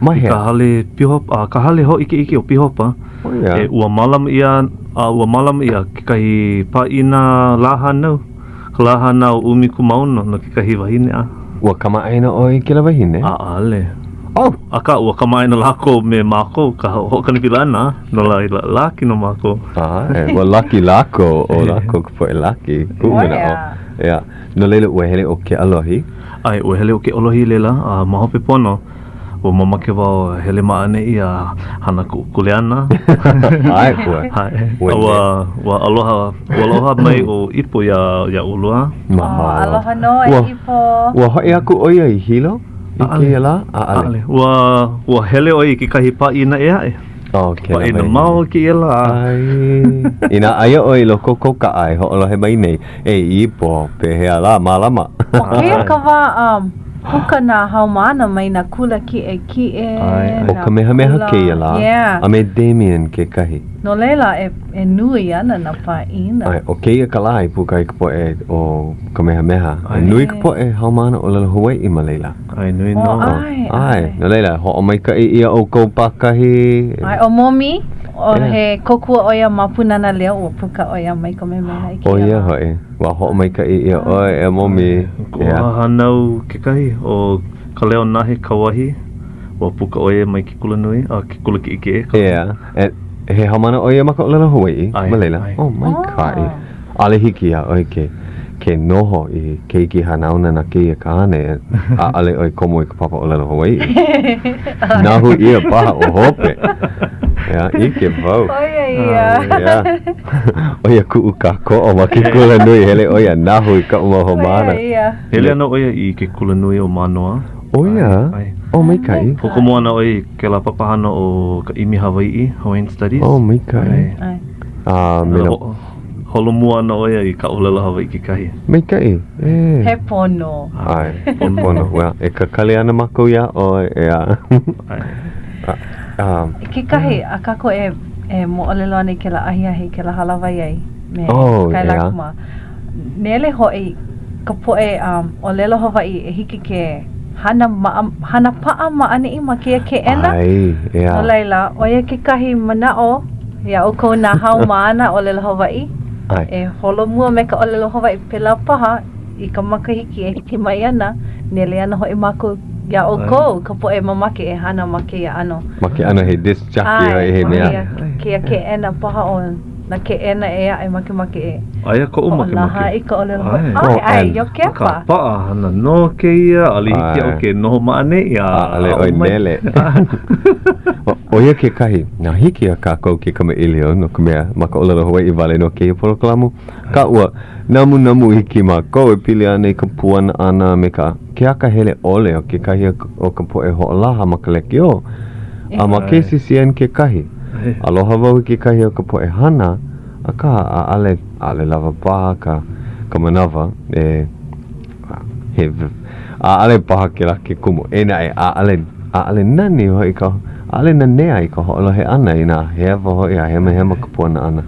Ma hea? I ka hale Pihopa, ka hale hōʻikeʻike o Pihopa. Oh, yeah. E, ua mālama ʻia, a ua mālama ʻia kekahi pāʻina lā hānau, ka lā hānau 16 no kekahi wahine a. Ua kamaʻāina ʻoe i kēlā wahine? ʻAʻole. Oh! Akā, ua kamaʻāina lākou me mākou ka hoʻokani pila ʻana, no laila, laki nō mākou. ʻAe, ua laki lākou, ʻo lākou ka poʻe laki, kuʻu manaʻo. Yeah. No laila, ua hele ʻo Keʻalohi? ʻAe, ua hele ʻo Keʻalohi i laila, a ma hope pono, ua mamake wau e hele ma ʻaneʻi a hana kuʻu kuleana. ʻAe, ua. ʻAe. Ua, ua aloha, ua aloha mai ʻo Ipo iā, iā ʻolua. Mahalo. Oh, aloha nō e Ipo. Ua hoʻi aku ʻo ia i Hilo i kēia lā? ʻAʻole. ʻAʻole. Ua, ua hele ʻo ia i kekahi pāʻina ʻē aʻe. Oh, kēlā Pāʻina mai. mau kēia lā. ʻAe. Inā aia ʻoe i loko o kou kaʻa e hoʻolohe mai nei, e Ipo, pehea lā, mālama. ʻO kēia ka wā um, puka nā haumāna mai nā kula kiʻekiʻe. ʻO Kamehameha kēia lā, Yeah. a me Damien kekahi. No laila, e, e nui ana nā pāʻina. ʻAe, ʻo kēia ka lā i puka ai ka poʻe o Kamehameha. A nui ka poʻe haumāna ʻōlelo Hawaiʻi ma laila. ʻAe, nui nō. Oh, ʻae, ʻAe, no laila, hoʻomaikaʻi ʻia ʻoukou pākahi. ʻAe, ʻo Momi, ʻo he kōkua ʻo ia ma Pūnana Leo, ua puka ʻo ia mai Kamehameha i kēia ʻO ia lā. hoʻi, ua hoʻomaikaʻi ʻia ʻoe e Momi. Kuʻu hānau kekahi, ʻo Kaleonahe Kauahi, ua puka ʻo ia mai ke kulanui, a ke kula kiʻekiʻe. Yeah. E, he haumāna ʻo ia ma ka ʻōlelo Hawaiʻi ma laila. Oh, maikaʻi. ʻAʻole hiki iā ʻoe ke, ke noho i keiki hanauna na kēia kāne, ʻaʻole ʻoe komo i ka papa ʻōlelo Hawaiʻi. Nahu ʻia paha ʻo hope. Yeah, ʻike wau. ʻO ia ia. Yeah. ʻO ia kuʻu kākoʻo ma ke kula nui, hele ʻo ia nahu i kaʻu mau haumāna. ʻO ia ia. Hele ana ʻo ia i ke kulanui o Mānoa. ʻO ia? Oh, maikaʻi. Hoʻokomo ana ʻo ia i kēlā papahana o ka ʻImi Hawaiʻi, Hawaiian Studies. Oh, maikaʻi. A me nā. Holomua ana ʻo ia i ka ʻōlelo Hawaiʻi kekahi. Maikaʻi, ē. He pono. ʻAe, he pono. Well, e kakali ana mākou iā ʻoe, ʻeā. ʻAe. Kekahi, a kākou e, e moʻolelo ana i kēlā ahiahi, kēlā hālāwai ai me oh, Skylark mā. Nele hoʻi ka poʻe um, ʻōlelo Hawaiʻi e hiki ke hana, maʻa, hana paʻa ma ʻaneʻi ma kēia keʻena. ʻAe, ʻeā. No laila, ʻo ia kekahi manaʻo iā ʻoukou nā haumāna ʻōlelo Hawaiʻi. ʻAe. E holomua me ka ʻōlelo Hawaiʻi pēlā paha i ka makahiki e hiki mai ana, nele ana hoʻi mākou iā ʻoukou ka poʻe mamake e hana ma kēia ʻano. Ma ke ʻano he disc jockey hoʻi he mea. ʻAe, kēia keʻena paha o nā keʻena ʻē aʻe makemake e. Aia koʻu makemake. Hoʻolaha i ka ʻōlelo Hawaiʻi. ʻAe, ʻae, Iokepa. Ka paʻa hana nō kēia, ʻaʻole hiki iaʻu ke noho ma ʻaneʻi a ʻAʻole ʻoe nele. ʻO ia kekahi, na hiki iā kākou ke kamaʻilio no ka mea, ma ka ʻōlelo Hawaiʻi wale nō kēia polokalamu. Akā ua namunamu iki mākou e pili ana i ka puana ʻana a me ka ke akahele ʻole o kekahi o ka poʻe hoʻolaha ma ka lekiō a ma KCCN kekahi. Aloha wau i kekahi o ka poʻe hana, akā ʻaʻale, ʻaʻale lawa paha ka, ka manawa e, he, ʻaʻale paha kēlā ke kumu. Eia naʻe, ʻaʻale, ʻaʻale nani hoʻi ka, ʻaʻale nanea i ka hoʻolohe ʻana inā hewa hoʻi a hemahema ka puana ʻana.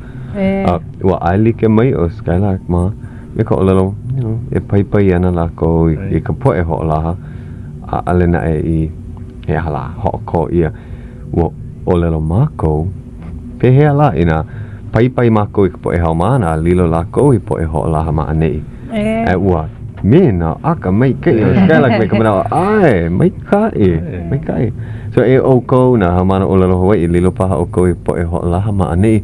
A ua ʻaelike mai ʻo Skylark mā me ka ʻōlelo, you know, e paipai ana lākou i, i ka poʻe hoʻolaha, ʻaʻale naʻe i, he aha lā, hoʻokō ʻia. Ua ʻōlelo mākou, pehea lā inā paipai mākou i ka poʻe haumāna a lilo lākou i poʻe hoʻolaha ma ʻaneʻi? E ua me nā ʻaka maikaʻi o Skylark me ka manaʻo, ʻae, maikaʻi, maikaʻi. So e ʻoukou nā haumāna ʻōlelo Hawaiʻi, lilo paha ʻoukou i poʻe hoʻolaha ma ʻaneʻi.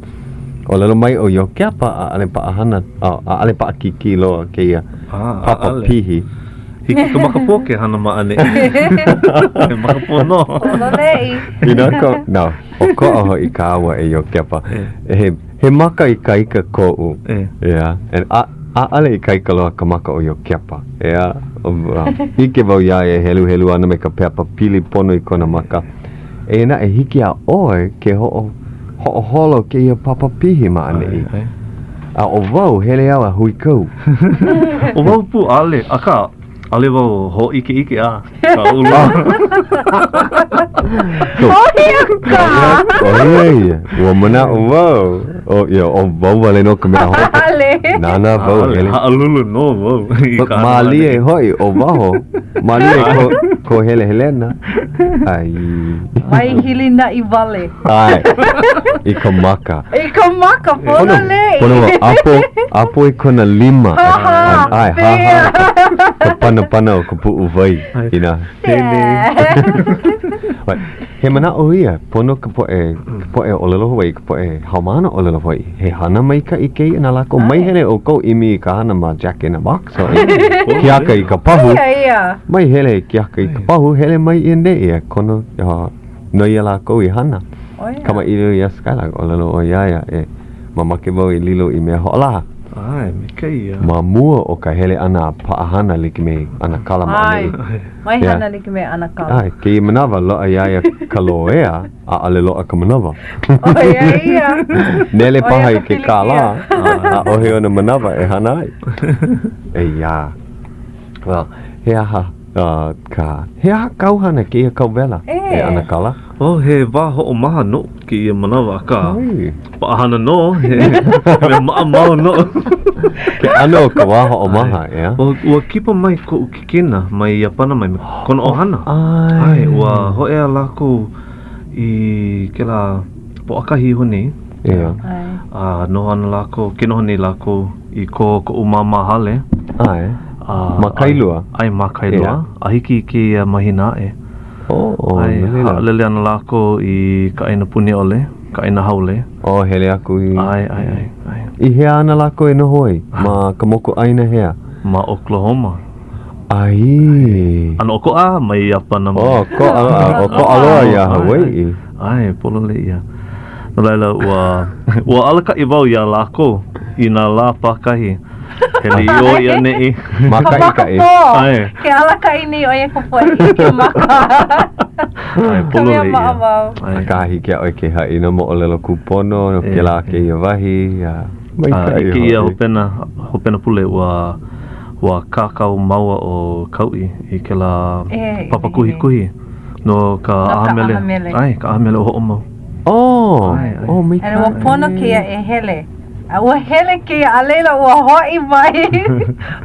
ʻŌlelo mai ʻo Iokepa, ʻaʻole paʻahana, ʻaʻole paʻakikī loa kēia papa pihi. Hiki ka makapō ke hana ma ʻaneʻi. He makapō nō. Pololei. Inā ko, no, ʻokoʻa hoʻi kāua e Iokepa. He, he maka ikaika koʻu. Yeah. And a, ʻaʻole ikaika loa ka maka o Iokepa. Yeah. ʻIke wau iā ia e heluhelu ana me ka pepa pili pono i kona maka. Eia naʻe, hiki iā ʻoe ke hoʻo, hoʻoholo kēia papa pihi ma ʻaneʻi. A ʻo wau, hele au a huikau. ʻO wau pū, ʻaʻole, akā, ʻaʻole wau hōʻikeʻike a ka ulu. ʻO ia ka! ʻO ia ia, ua manaʻo wau, ʻo ia, ʻo wau wale nō ka mea hope. ʻAʻole. Nānā wau, ʻAʻole, hele. haʻalulu nō wau i ka hana Mālie hoʻi ʻo waho, mālie ko, ko helehelena. Ai. Mai hilinaʻi wale. ʻAe. I ka maka. I ka maka, pololei. Pono, pono, ʻapo, ʻapo i kona lima. Haha, ʻAe, haha. Ka pana. panapana o ka puʻuwai inā But, he manaʻo ia, pono ka poʻe, ka poʻe ʻōlelo Hawaiʻi, ka poʻe haumāna ʻōlelo Hawaiʻi, he hana maikaʻi kēia na lākou. Mai hele ʻoukou ʻimi i ka hana ma Jack in the Box hoʻi, kiaka i ka pahu. Mai hele e kiaka i ka pahu, hele mai i ʻaneʻi e kono uh, noi iā lākou i hana. Kamaʻilio iā Skylar, ʻōlelo ʻoe iā ia, e mamake wau e lilo i mea hoʻolaha. ʻAe, maikaʻi ia. Ma mua o ka hele ʻana a paʻahana like me ʻAnakala ma ʻaneʻi. Mai hana like me ʻAnakala. ʻAe, kēia manawa, loaʻa iā ia ka loea, ʻaʻole loaʻa ka manawa. ʻOia ia. Nele paha i ke kālā, ʻaʻohe ona manawa e hana ai. ʻEiā. Well, he aha uh, ka, he aha kāu hana kēia kauwela e ʻAnakala? Oh, he wā hoʻomaha noʻu kēia manawa, akā, paʻahana nō, he mea maʻamau noʻu. Ke ʻano o ka wā hoʻomaha, ʻeā? Ua, ua kipa mai koʻu kikina mai Iāpana mai me kona ʻohana. ʻAe, ua hōʻea lākou i kēlā Pōʻakahi iho nei. ʻEā. A noho ana lākou, ke noho nei lākou i ko koʻu māmā hale. ʻAe. Ma Kailua. ʻAe, ma Kailua. A hiki i kēia mahina aʻe. Oh, ʻAe, haʻalele ana lākou i ka ʻāina puni ʻole, ka ʻāina haole. Oh, hele aku i. ʻAe, ʻae, ʻae, ʻae. I hea ana lākou e noho ai? Ma ka mokuʻāina hea? Ma Oklahoma. ʻAe. ʻAno ʻokoʻa mai Iāpana mai. Oh, ʻokoʻa, ʻokoʻa loa iā Hawaiʻi. ʻAe, pololei ia. No laila, ua, ua alakaʻi wau iā lākou i nā lā pākahi. Hele i ʻō i ʻaneʻi. Mākaʻikaʻi. ʻAe. Ke alakaʻi nei ʻo ia i ka poʻe ʻike maka. ʻAe, pololei ia. ʻAe. Akā, hiki iā ʻoe ke haʻi i nā moʻolelo kūpono no kēlā kēia wahi, a maikaʻi hoʻi. I kēia hopena, hopena pule, ua, ua kākau māua ʻo Kauʻi i kēlā papa kuhikuhi no ka ʻaha mele. ʻAe, ka ʻaha mele o Hoʻomau. Oh, oh, maikaʻi. Ua pono kēia e hele. A ua hele kēia, a laila ua hoʻi mai.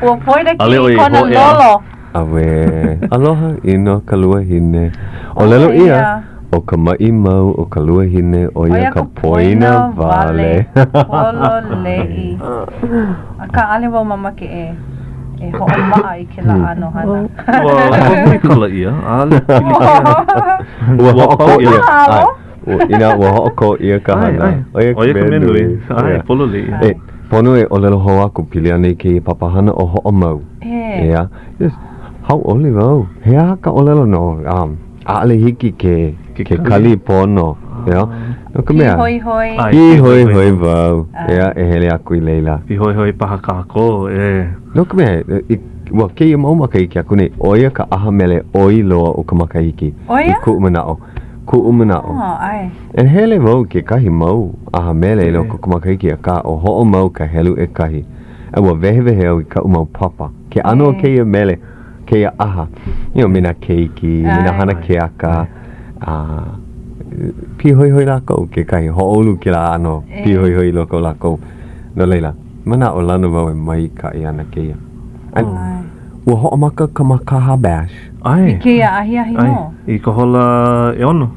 Ua poina kēia i kona lolo. ʻAuē, aloha ʻino ka luahine. ʻŌlelo ʻia, ʻo ka maʻi mau o ka luahine, ʻo ia ka poina wale. Pololei. Akā, ʻaʻole wau mamake e e hoʻomaʻa i kēlā ʻano hana. Ua huikala ʻia, ʻaʻole pilikia. Ua hoʻokō ʻia. Inā ua hoʻokō ʻia ka hana, ʻo ia ka mea nui. ʻAe, pololei. E, pono e ʻōlelo hou aku pili ana i kēia papahana ʻo Hoʻomau. ʻEā. Yes. Hauʻoli wau. He aha ka ʻōlelo no um, ʻaʻole hiki ke, ke kali pono. You No ka mea. Pīhoihoi. Pīhoihoi wau. ʻEā, e hele aku i laila. Pīhoihoi paha kākou, e. No ka mea, i, ua kēia mau makahiki aku nei, ʻo ia ka ʻaha mele ʻoi loa o ka makahiki. ʻO ia? I kuʻu manaʻo. Kuʻu manaʻo. Oh, ʻae. E hele wau i kekahi mau ʻaha mele i loko o ka makahiki, akā ʻo Hoʻomau ka helu ʻekahi. A ua wehewehe au i kaʻu mau papa. Ke ʻano o kēia mele, kēia ʻaha, you know, me nā keiki, me nā hana keaka, a pīhoihoi lākou kekahi, hoʻoulu kēlā ʻano pīhoihoi i loko o lākou. No laila, manaʻolana wau e maikaʻi ana kēia. A ua hoʻomaka ka Makaha Bash. ʻAe. I kēia ahiahi nō. ʻAe, i ka hola ʻeono.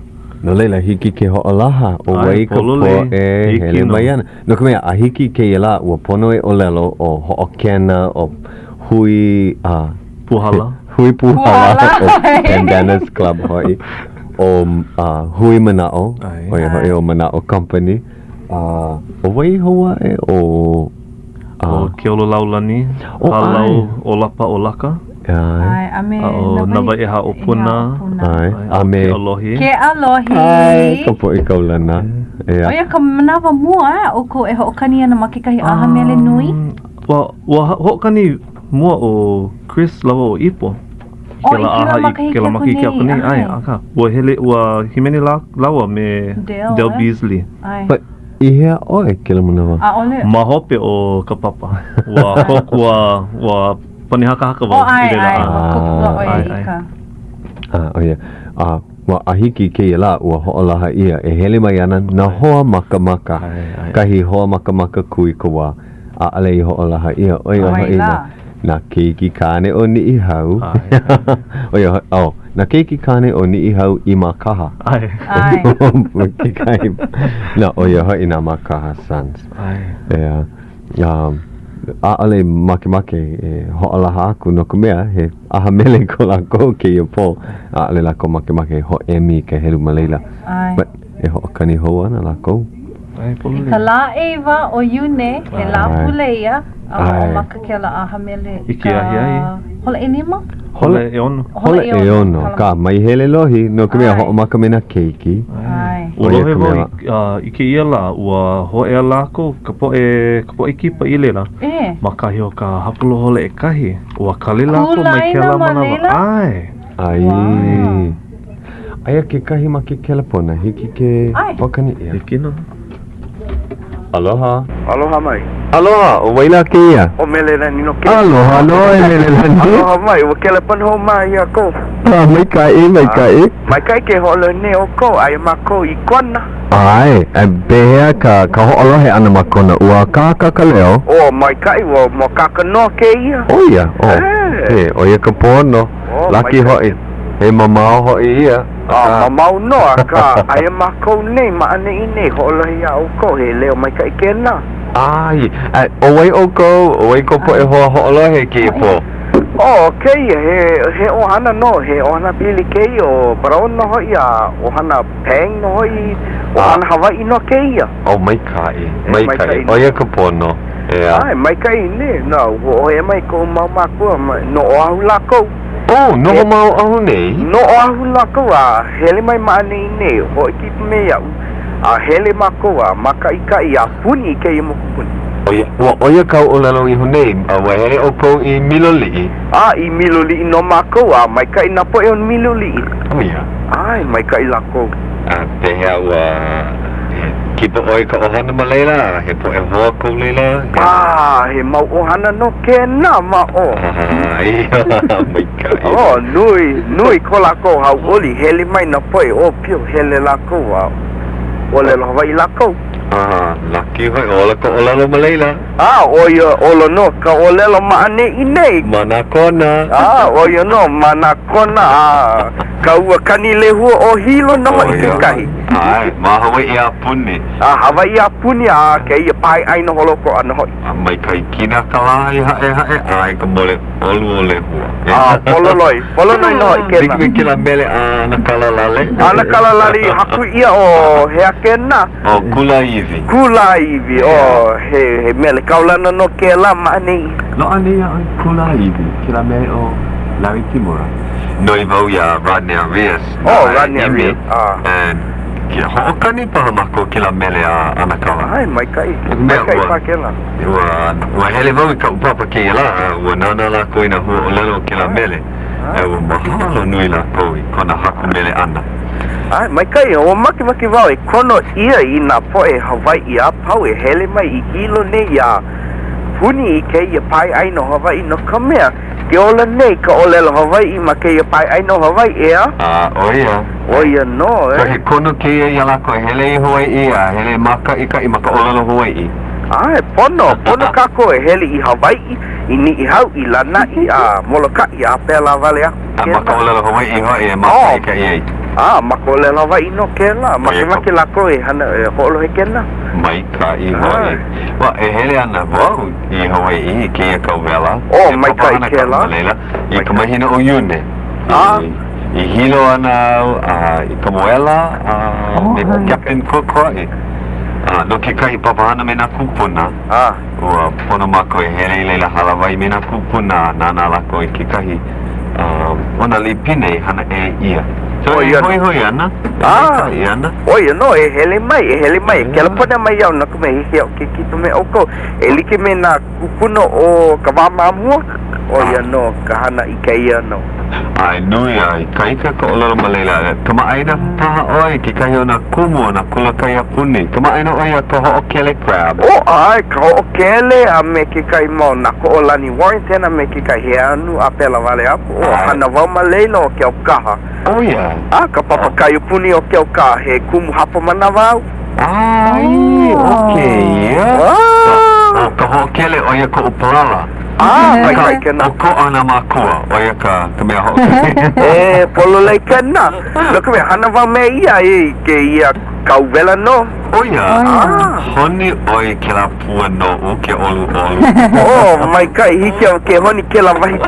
No laila, hiki ke hoʻolaha ʻo wai ka poʻe hele mai ana. No ka mea, a hiki i kēia lā, ua pono e ʻōlelo ʻo Hoʻokena, ʻo Hui, a. Pūhala. Hui Pūhala, ʻo Pandanus Club hoʻi, ʻo Hui Manaʻo, ʻo ia hoʻi ʻo Manaʻo Company, a ʻo wai hou aʻe, ʻo. ʻO Keololaulani, Hālau ʻŌlapa o Laka. ʻAe, a me A ʻo Nā Wai ʻEhā o Puna. ʻAe, a me. Keʻalohi. Keʻalohi. ʻAe, ka poʻe kaulana. ʻO ia ka manawa mua a ʻoukou e hoʻokani ana ma kekahi ʻaha mele nui? Ua, ua hoʻokani mua ʻo Chris lāua ʻo Ipo. I kēlā makahiki kēlā makahiki aku nei. ʻAe, akā, ua hele, ua hīmeni lāua me Del Beasley. ʻAe. But, i hea ʻoe kēlā manawa? ʻAʻole. Ma hope o ka papa. Ua kōkua, ua Pani hakahaka wau Oh, ʻae, i laila. ʻae, ua kōkua ʻoe i ka. A, ʻo ia. A, ua a hiki i kēia lā, ua hoʻolaha ʻia e hele mai ana nā hoa makamaka, kahi hoa makamaka kūikawā, ʻaʻole i hoʻolaha ʻia, ʻo ia hoʻi nā, nā keiki kāne o Niʻihau, ʻo ia hoʻi, oh, nā keiki kāne o Niʻihau i Mākaha. ʻAe. ʻAe. Kekahi, nā, ʻo ia hoʻi nā Mākaha Sons. ʻAe. ʻEā. Um. ʻaʻole makemake e hoʻolaha aku no ka mea, he ʻaha mele ko lākou kēia pō. ʻAʻole lākou makemake e hoʻēmi i ka helu ma laila. ʻAe. But e hoʻokani hou ana lākou. ʻAe, pololei. I ka lā ʻeiwa o Iune, he Lāpule ia, a hoʻomaka kēlā ʻaha mele I ke ahiahi. Hola ʻelima? Hola ʻeono. Hola ʻeono. Akā, mai hele lohi, no ka mea, hoʻomaka me nā keiki. ʻAe. Ua lohe wau i, i kēia lā, ua hōʻea lākou, ka poʻe, ka poʻe kipa i laila. E. Ma kahi o ka hapalua hola ʻekahi. Ua kali lākou mai kēlā manawa. ʻAe. ʻAe. Aia kekahi ma ke kelepona, hiki ke hoʻokani ʻia. Hiki nō. Aloha. Aloha mai. Aloha, ʻo wai lā kēia? ʻO Melelani nō kēia. Aloha nō e Melelani. Aloha mai, ua kelepona hou mai iā ʻoukou. Ah, maikaʻi, maikaʻi. Maikaʻi ke hoʻolohe nei ʻoukou, aia mākou i Kona. ʻAe, a pehea ka, ka hoʻolohe ʻana ma Kona, ua akāka ka leo? ʻO, maikaʻi, ua mōakāka nō kēia. ʻO ia, ʻo, he, ʻo ia ka pono. Laki hoʻi, he mamao hoʻi ia, akā. A, mamao nō, akā, aia mākou nei ma ʻaneʻi nei, hoʻolohe iā ʻoukou, he leo maikaʻi kēnā. ʻAe, a ʻo wai ʻoukou, ʻo wai kou poʻe hoa hoʻolohe i kēia pō? ʻO kēia, he, he ʻohana nō, he ʻohana pili kēia, ʻo Brown nō hoʻi, a ʻohana Pang nō hoʻi, ʻohana Hawaiʻi nō kēia. ʻO, maikaʻi, maikaʻi, ʻo ia ka pono. ʻEā. ʻAe, maikaʻi nē, na, ua hōʻea mai koʻu mau mākua, no Oʻahu lākou. Oh, noho ma Oʻahu nei? No Oʻahu lākou, a hele mai ma ʻaneʻi nei, hoʻokipa me iaʻu, a hele mākou a mākaʻikaʻi a puni i kēia mokupuni. ʻO ia, ua ʻo ia kāu ʻōlelo iho nei, a ua hele ʻoukou i Miloliʻi? A, i Miloliʻi nō mākou, a maikaʻi nā poʻe o Miloliʻi. ʻO ia. ʻAe, maikaʻi lākou. A pehea ua he kipa ʻoe i ka ʻohana ma laila, a he poʻe hoa kou laila? He A, he mau ʻohana nō kēnā ma ʻō. A, maikaʻi. Oh, nui, nui ko lākou hauʻoli, hele mai nā poʻe ʻōpio, hele lākou a ʻōlelo Hawaiʻi lākou. A, laki hoʻi, ola ka ʻōlelo ma laila. A, ʻo ia, ola nō ka ʻōlelo ma ʻaneʻi nei. Ma nā kona. A, ʻo ia nō, ma nā kona, a ka ua Kanilehua o Hilo nō hoʻi kekahi. ʻAe, ma Hawaiʻi a puni. A, Hawaiʻi a puni, a kēia pae ʻāina holoʻokoʻa nō hoʻi. A mai Kahikina ka lā i Haʻehaʻe, a i ka mole ʻolu o Lehua. A, pololoi, pololoi nō hoʻi kēlā. Like me kēlā mele a ʻAnakala Lale. ʻAnakala Lale i haku ʻia ʻo hea kēnā? ʻO Kulāiwi. Kulāiwi, oh, he, he mele kaulana nō kēlā ma ʻaneʻi. Loaʻa nei iā ʻoe Kulāiwi, kēlā mele o Larry Kimura. Noi wau iā Rodney Arias. Oh, Rodney Arias, ah. And kia hoʻokani paha mākou kēlā mele a ʻAnakala. ʻAe, maikaʻi. Maikaʻi paha kēlā. Ua, ua hele wau i kaʻu papa kēia lā, a ua nānā lākou i nā huaʻōlelo o kēlā mele. A ua mahalo nui lākou i kona haku mele ʻana. ʻAe, maikaʻi, ua makemake wau e kono ʻia i nā poʻe Hawaiʻi a pau e hele mai i Hilo nei a puni i kēia pae ʻāina o Hawaiʻi no ka mea, ke ola nei ka ʻōlelo Hawaiʻi ma kēia pae ʻāina o Hawaiʻi, ʻeā? A, ʻo ia. ʻO ia nō, e. So he kono kēia iā lākou e hele i Hawaiʻi a hele mākaʻikaʻi ma ka ʻōlelo Hawaiʻi. ʻAe, pono, pono kākou e hele i Hawaiʻi, i Niʻihau, i Lānaʻi, a Molokaʻi, a pēlā wale aku. A ma ka ʻōlelo Hawaiʻi hoʻi e mākaʻikaʻi ai. A, ma ka ʻōlelo Hawaiʻi nō kēlā. Makemake lākou e hana, e hoʻolohe kēnā. Maikaʻi hoʻi. Ua, e hele ana wau i Hawaiʻi i kēia kauwela. Oh, maikaʻi kēlā. Ma laila, i ka mahina ʻo Iune. A? I Hilo ana au, a i Kamuela, a me Captain Cook hoʻi. A no kekahi papahana me nā kūpuna. A. Ua pono mākou e hele i laila hālāwai me nā kūpuna a nānā lākou i kekahi o nā lipine i hana ʻē ʻia. So e hoihoi ana, e maikaʻi ana. ʻO ia nō, e hele mai, e hele mai, e kelepona mai iaʻu no ka mea hiki iaʻu ke kipa me ʻoukou e like me nā kūpuna o ka wā ma mua, ʻo ia nō ka hana i kēia nō. ʻAe, nui a ikaika ka ʻōlelo ma laila. Kamaʻāina paha ʻoe i kekahi o nā kumu o nā kula kaiapuni. Kamaʻāina ʻoe iā Kahoʻokele Crabbe. Oh, ʻae, Kahoʻokele a me kekahi mau Nakoʻolani Warrington a me kekahi Heanu a pēlā wale aku. Oh, hana wau ma laila o Keaukaha. ʻO ia. A, ka papa kaiapuni o Keaukaha, he kumu hapa manawa au. ʻAe, ʻo kēia. ʻO Kahoʻokele, ʻo ia koʻu palala. A, maikaʻi kēnā. ʻOkoʻa nā mākua, ʻo ia ka, ka mea hoʻokele. E, pololei kēnā. No ka mea, hana wau me ia i kēia. Kauwela nō. ʻO ia, Ah. honi ʻoe i kēlā pua noʻu ke ʻoluʻolu. Oh, maikaʻi, hiki iaʻu ke honi kēlā wahi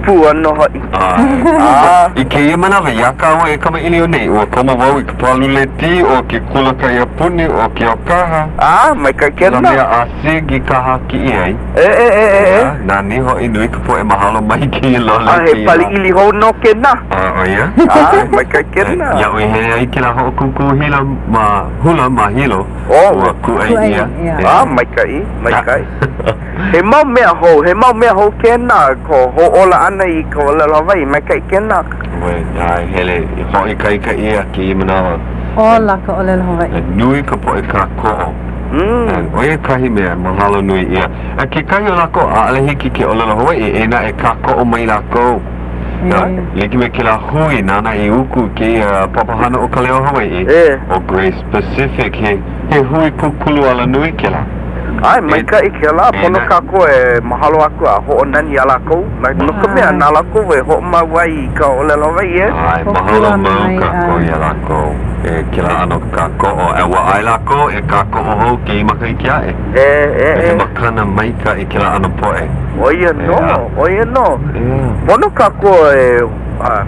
pua nō hoʻi. ʻAe. I kēia manawa, iā kāua e kamaʻilio nei, ua komo wau i ka pālule tī o ke kula kaiapuni ʻo Keaukaha. Ah, maikaʻi Kēlā kēlā. mea a Sig i kāhākiʻi ai. E, e, e, e, e. Ea, nani hoʻi nui ka poʻe mahalo mai i kēia lole A he kēia pali lā. ʻili hou nō kēnā. A, ʻo ia? A, maikaʻi kēnā. Iaʻu i hele ai i kēlā hoʻokūkū hila ma, hula ma Hilo, Oh. ua kūʻai Kūʻai ʻia. ʻia. A, maikaʻi, maikaʻi. He mau mea hou, he mau mea hou kēnā, ko hōʻola ʻana i ka ʻōlelo Hawaiʻi, maikaʻi kēnā. Ua, a, hele, hoʻoikaika ʻia kēia manawa. Ola ka ʻōlelo Hawaiʻi. Nui ka poʻe kākoʻo. Mm. ʻO ia kahi mea mahalo nui ʻia. A kekahi o lākou, ʻaʻole hiki ke ʻōlelo Hawaiʻi, eia naʻe kākoʻo mai lākou. E. Like me kēlā hui nāna i uku i kēia papahana o Ka Leo Hawaiʻi, E. ʻo Grace Pacific, he, he hui kūkulu alanui kēlā. ʻAe, maikaʻi kēlā, E pono na- kākou e mahalo aku a hoʻonani iā lākou, no ka mea, na lākou e hoʻomau ai i ka ʻōlelo Hawaiʻi, e. ʻAe, mahalo mau kākou iā lākou e kēlā ʻano kākoʻo. A ua ʻae lākou e kākoʻo hou kēia makahiki aʻe. E, e, e. He makana maikaʻi kēlā ʻano poʻe. ʻO ia nō, ʻo ia nō. Pono kākou e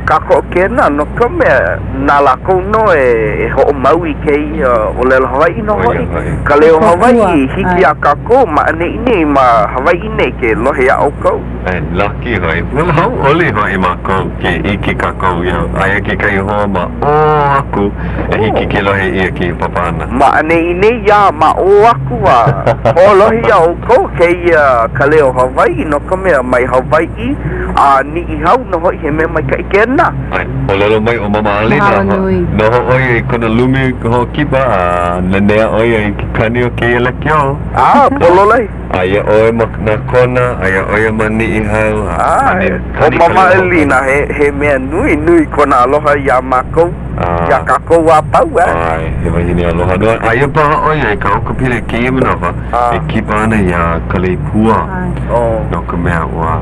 kākoʻo kēnā, no ka mea, na lākou nō e hoʻomau i kēia ʻōlelo Hawaiʻi nō hoʻi. Ka leo Hawaiʻi, hiki iā kākou ma ʻaneʻi nei, ma Hawaiʻi nei ke lohe iā ʻoukou. E lucky hoʻi. Ua hauʻoli hoʻi mākou ke ʻike kākou iā aia kekahi hoa ma ʻō aku e hiki ke lohe ʻia kēia papahana. Ma ʻaneʻi nei iā ma ʻō aku a hoʻolohe iā ʻoukou kēia ka leo Hawaiʻi no ka mea mai Hawaiʻi a Niʻihau nō hoʻi he mea maikaʻi kēnā. ʻAe, ʻōlelo mai ʻo Mama Alina, noho ʻo ia i kona lumi hoʻokipa a nanea ʻo ia i ke kani o kēia lekiō. A, pololei. Aia ʻoe ma nā Kona, aia ʻo ia ma Niʻihau, a ʻAe, kani, ʻo kani ka Mama leo. Alina, he, he mea nui, nui kona aloha iā mākou, iā kākou a pau, ʻae. ʻAe, he wahine aloha nō. Aia paha ʻo ia i Kauakapili i kēia manawa, e kipa ana iā Kaleipua, no ka mea, ua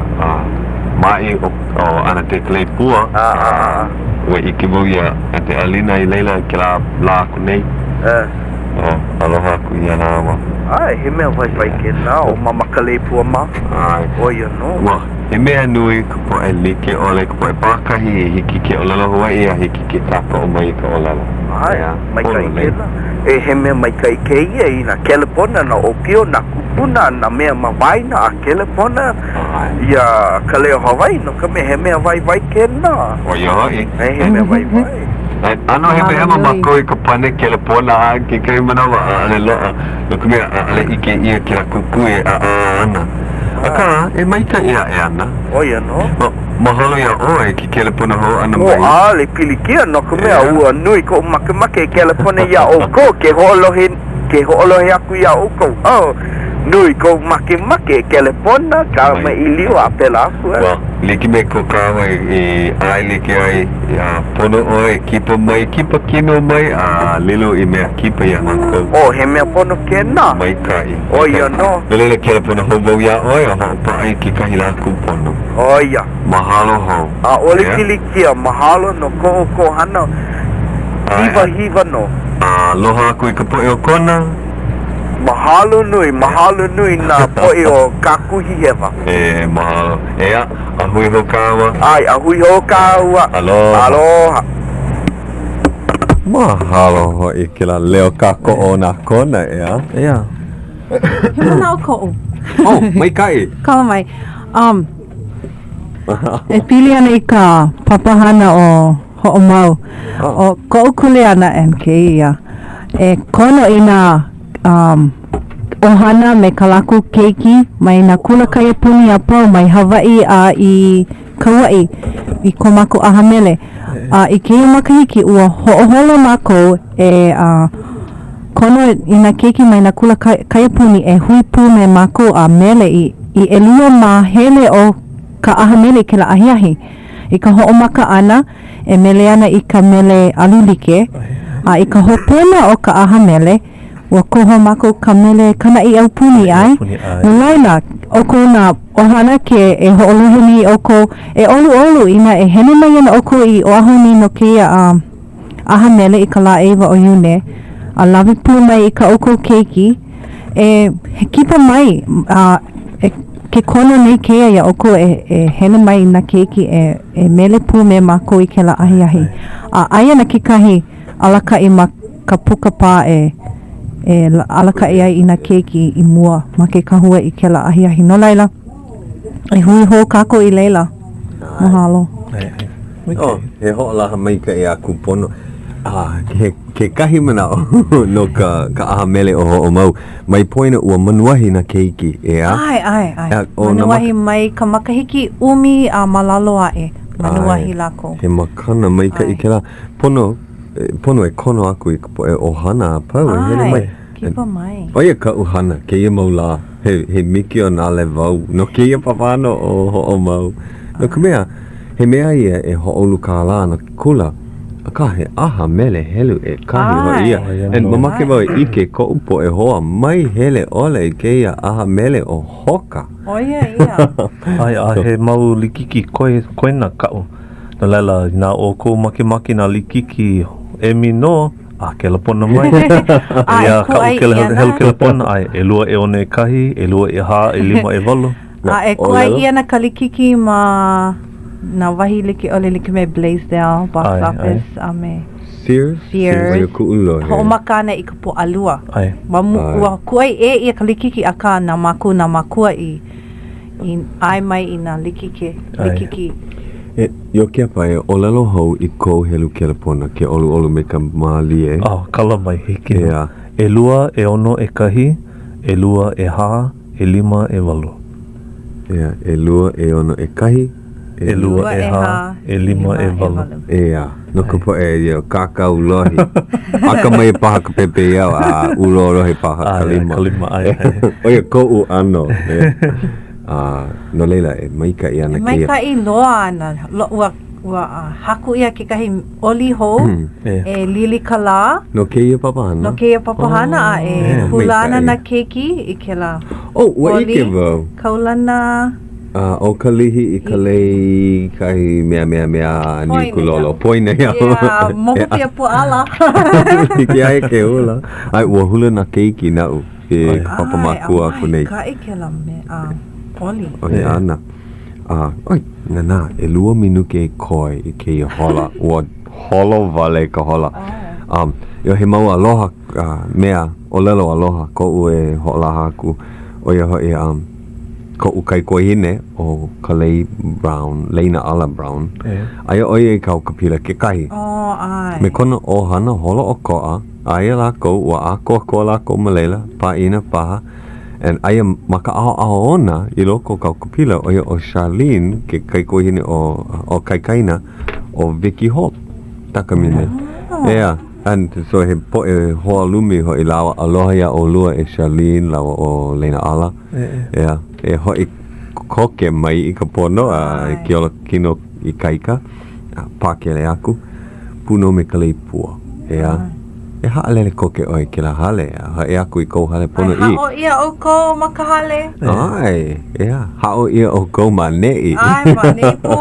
maʻi ʻo ʻAnate Kaleipua, a ua ʻike wau iā ʻAnte Alina i laila i kēlā lā aku nei. Oh, aloha aku iā lāua. ʻAe, he mea waiwai kēnā ʻo Mama Kaleipua mā. ʻAe. ʻO ia nō. Ua, he mea nui ka poʻe like ʻole, ka poʻe pākahi i hiki ke ʻōlelo Hawaiʻi a hiki ke kākoʻo mai i ka ʻōlelo. ʻAe, maikaʻi kēnā. E, he mea maikaʻi kēia i nā kelepona, nā ʻōpio, nā kūpuna, nā mea ma waena a kelepona iā Ka Leo Hawaiʻi, no ka mea, he mea waiwai kēnā. ʻO ia hoʻi. E, he mea waiwai. ʻAno hemahema mākou i ka pane kelepona a kekahi manawa ʻaʻole loaʻa, no ka mea, ʻaʻole ʻike ʻia kēlā kukui e ʻaʻā ana. Akā, e maikaʻi aʻe ana. ʻO ia nō. Mahalo iā ʻoe i ke kelepona hou ʻana mai. Ua ʻaʻole pilikia no ka mea, ua nui koʻu makemake e kelepona iā ʻoukou, ke hoʻolohe, ke hoʻolohe aku iā ʻoukou. Oh, nui koʻu makemake e kelepona, kamaʻilio a pēlā aku. Ua like me ko kāua i ʻaelike ai, a pono ʻoe e kipa mai, kipa kino mai, a lilo i mea kipa iā mākou. Oh, he mea pono kēnā. Maikaʻi. ʻO ia nō. No laila, kelepona hou wau iā ʻoe a hoʻopaʻa i kekahi lā kūpono. ʻO ia. Mahalo hou. ʻAʻole pilikia, mahalo no ko ʻoukou hana hiwahiwa nō. Aloha aku i ka poʻe o Kona. Mahalo nui, mahalo nui nā poʻe o Kākuhihewa. E, mahalo. ʻEā, a hui hou kāua. ʻAe, a hui hou kāua. Aloha. Aloha. Mahalo hoʻi kēlā leo kākoʻo o nā Kona, ʻeā? ʻEā. He manaʻo koʻu. Oh, maikaʻi. Kala mai. Um, e pili ana i ka papahana o Hoʻomau. ʻO koʻu kuleana and kēia, e kono i nā um, ʻohana me kā lākou keiki mai nā kula kaiapuni a pau mai Hawaiʻi a i Kauaʻi i ko mākou ʻaha mele. A i kēia makahiki, ua hoʻoholo mākou e uh, kono i nā keiki mai nā kula kaiapuni e hui pū me mākou a mele i, i ʻelua māhele o ka ʻaha mele i kēlā ahiahi. I ka hoʻomaka ʻana, e mele ana i ka mele alu like, a i ka hopena o ka ʻaha mele, ua koho mākou ka mele Ka Naʻi Aupuni, ʻae? No laila, ʻoukou nā ʻohana ke e hoʻolohe nei ʻoukou, e ʻoluʻolu inā e hele mai ana ʻoukou i Oʻahu nei no kēia ʻaha mele i ka lā ʻeiwa o Iune. A lawe pū mai i kā ʻoukou keiki, e kipa mai, a e, ke kono nei kēia iā ʻoukou e, e hele mai i nā keiki e, e mele pū me mākou i kēlā ahiahi. A aia ana kekahi alakaʻi ma ka puka pā e, e alakaʻi ai i nā keiki i mua ma ke kahua i kēlā ahiahi. No laila, e hui hou kākou i laila. Mahalo. Oh, he hoʻolaha maikaʻi a kūpono. A he kekahi manaʻo no ka, ka ʻaha mele o Hoʻomau. Mai poina ua manuahi nā keiki, ʻeā? ʻAe, ʻae, ʻae. Manuahi mai ka makahiki ʻumi a ma lalo aʻe. Manuahi lākou. He makana maikaʻi kēlā. Pono, pono e kono aku i ka poʻe ʻohana a pau e hele mai. Kipa mai. ʻO ia kaʻu hana kēia mau lā, he, he mikionale wau no kēia papahana ʻo Hoʻomau. No ka mea, he mea ia e hoʻoulu kālā no ke kula, akā he ʻaha mele helu ʻekahi hoʻi ia. And mamake wau e ʻike koʻu poʻe hoa mai hele ʻole i kēia ʻaha mele ʻo Hoka. ʻO ia ia. ʻAe, a he mau likiki koe, koena kaʻu. No laila, inā ʻoukou makemake nā likiki emi nō, A kelepona mai. A e Eia kaʻu kūʻai kele ʻia helu na. kelepona, ʻae, ʻelua ʻeono ʻekahi, ʻelua ʻehā, ʻelima ʻewalu. A e kūʻai ʻia ana ka likiki ma nā wahi like ʻole like me Blaisdell, Box ʻAe, ʻae. Office, a me Sears? Sears. ʻO ia kuʻu lohe. Hoʻomaka ana i ka Pōʻalua. ʻAe. Ma mu, ʻAe. ua kūʻai ʻē ʻia ka likiki, akā na mākou nā mākua i i ʻae mai i nā likike, likiki. E Iokepa, e ʻōlelo hou i kou helu kelepona ke ʻoluʻolu me ka mālie. Oh, kala mai, hiki nō. ʻEā. ʻElua, ʻeono, ʻekahi, ʻelua, ʻehā, ʻelima, ʻewalu. ʻEā, ʻelua, ʻeono, ʻekahi, ʻelua, ʻehā, ʻelima, ʻewalu. ʻEā, no ka poʻe you know, kākau lohi. Akamai paha ka pepeiao a ʻūlōlohi paha ka lima. ʻAe, ka lima, ʻae, ʻae. ʻO ia koʻu ʻano. A no laila, e maikaʻi ana kēia. E maikaʻi loa ana. Ua, ua haku ʻia kekahi oli hou e Lilikalā. No kēia papahana. No kēia papahana a e hula ana nā keiki i kēlā Oh, ua ʻike wau. Kaulana. A ʻo ka lihi i ka lei kahi mea mea mea niu kūlolo. Poina iā. Yeah, moho pia puala. Hiki ai ke hula. ʻAe, ua hula nā keiki naʻu i ka papa mākua aku nei. ʻAe, maikaʻi kēlā mea, oli. ʻO ia ana. A, ʻoi, nānā, ʻelua minuke koe i kēia hola. Ua holo wale ka hola. Um, you he mau aloha uh, mea, ʻōlelo aloha koʻu e hoʻolaha aku. ʻO ia hoʻi, um, koʻu kaikuahine ʻo Kalei Brown, Leinaʻala Brown. Aia ʻo ia i Kauakapila kekahi. Oh, ʻae. Me kona ʻohana holoʻokoʻa, aia lākou, ua ʻākoakoa lākou ma laila, pāʻina paha. And aia ma ka ʻaoʻao ona i loko o Kauakapila, ʻo ia ʻo Charlene, ke kaikuahine o, o kaikaina o Vicky Hope Takamine. Oh. ʻEā. And so he poʻe hoalumi hoʻi lāua, aloha iā ʻolua e Charlene lāua ʻo Leinaʻala. ʻEā, e hoʻi koke mai i ka pono a e ke ola kino ikaika, a pakele aku, pū nō me ka lei pua. ʻEā, e haʻalele koke ʻoe i kēlā hale a hoʻi aku i kou hale ponoʻī. ʻAe, haʻo ʻia ʻoukou ma ka hale. ʻAe, ʻeā, haʻo ʻia ʻoukou ma ʻaneʻi. ʻAe, ma ʻaneʻi pū.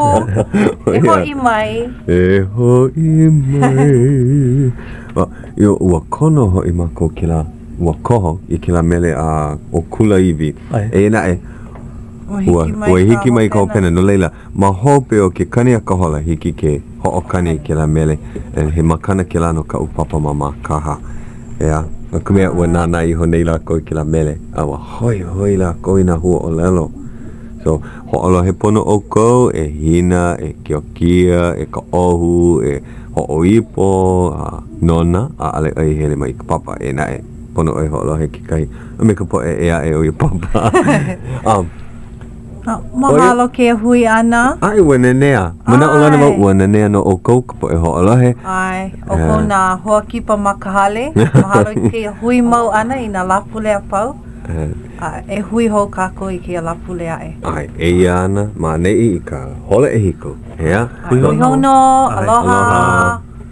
E hoʻi mai. E hoʻi mai. A, io, ua kono hoʻi mākou kēlā, ua koho i kēlā mele a ʻo Kulāiwi. Eia naʻe, ua, ua hiki mai ka hopena, no laila, ma hope o ke kani a ka hola, hiki ke hoʻokani i kēlā mele, and he makana kēlā no kaʻu papa ma Mākaha. ʻEā, no ka mea, ua nānā iho nei lākou i kēlā mele, a ua hoihoi lākou i nā huaʻōlelo. So, hoʻolohe pono ʻoukou, e Hina, e Keokia, e Kaʻohu, e Hoʻoipo, a nona, ʻaʻole ʻoe i hele mai i ka papa, eia naʻe, pono ʻoe hoʻolohe kekahi, a me ka poʻe ʻē aʻe o ia papa. Um, Mahalo kēia hui ʻana. ʻAe, ua nanea. Manaʻolana wau, ua nanea nō ʻoukou ka poʻe hoʻolohe. ʻAe, ʻoukou nā hoa kipa ma ka hale. Mahalo i kēia hui mau ʻana i nā Lāpule a pau. A e hui hou kākou i kēia Lāpule aʻe. ʻAe, eia ana ma ʻaneʻi i ka hola ʻehiku. ʻEā? Hui hou nō. Aloha. Aloha.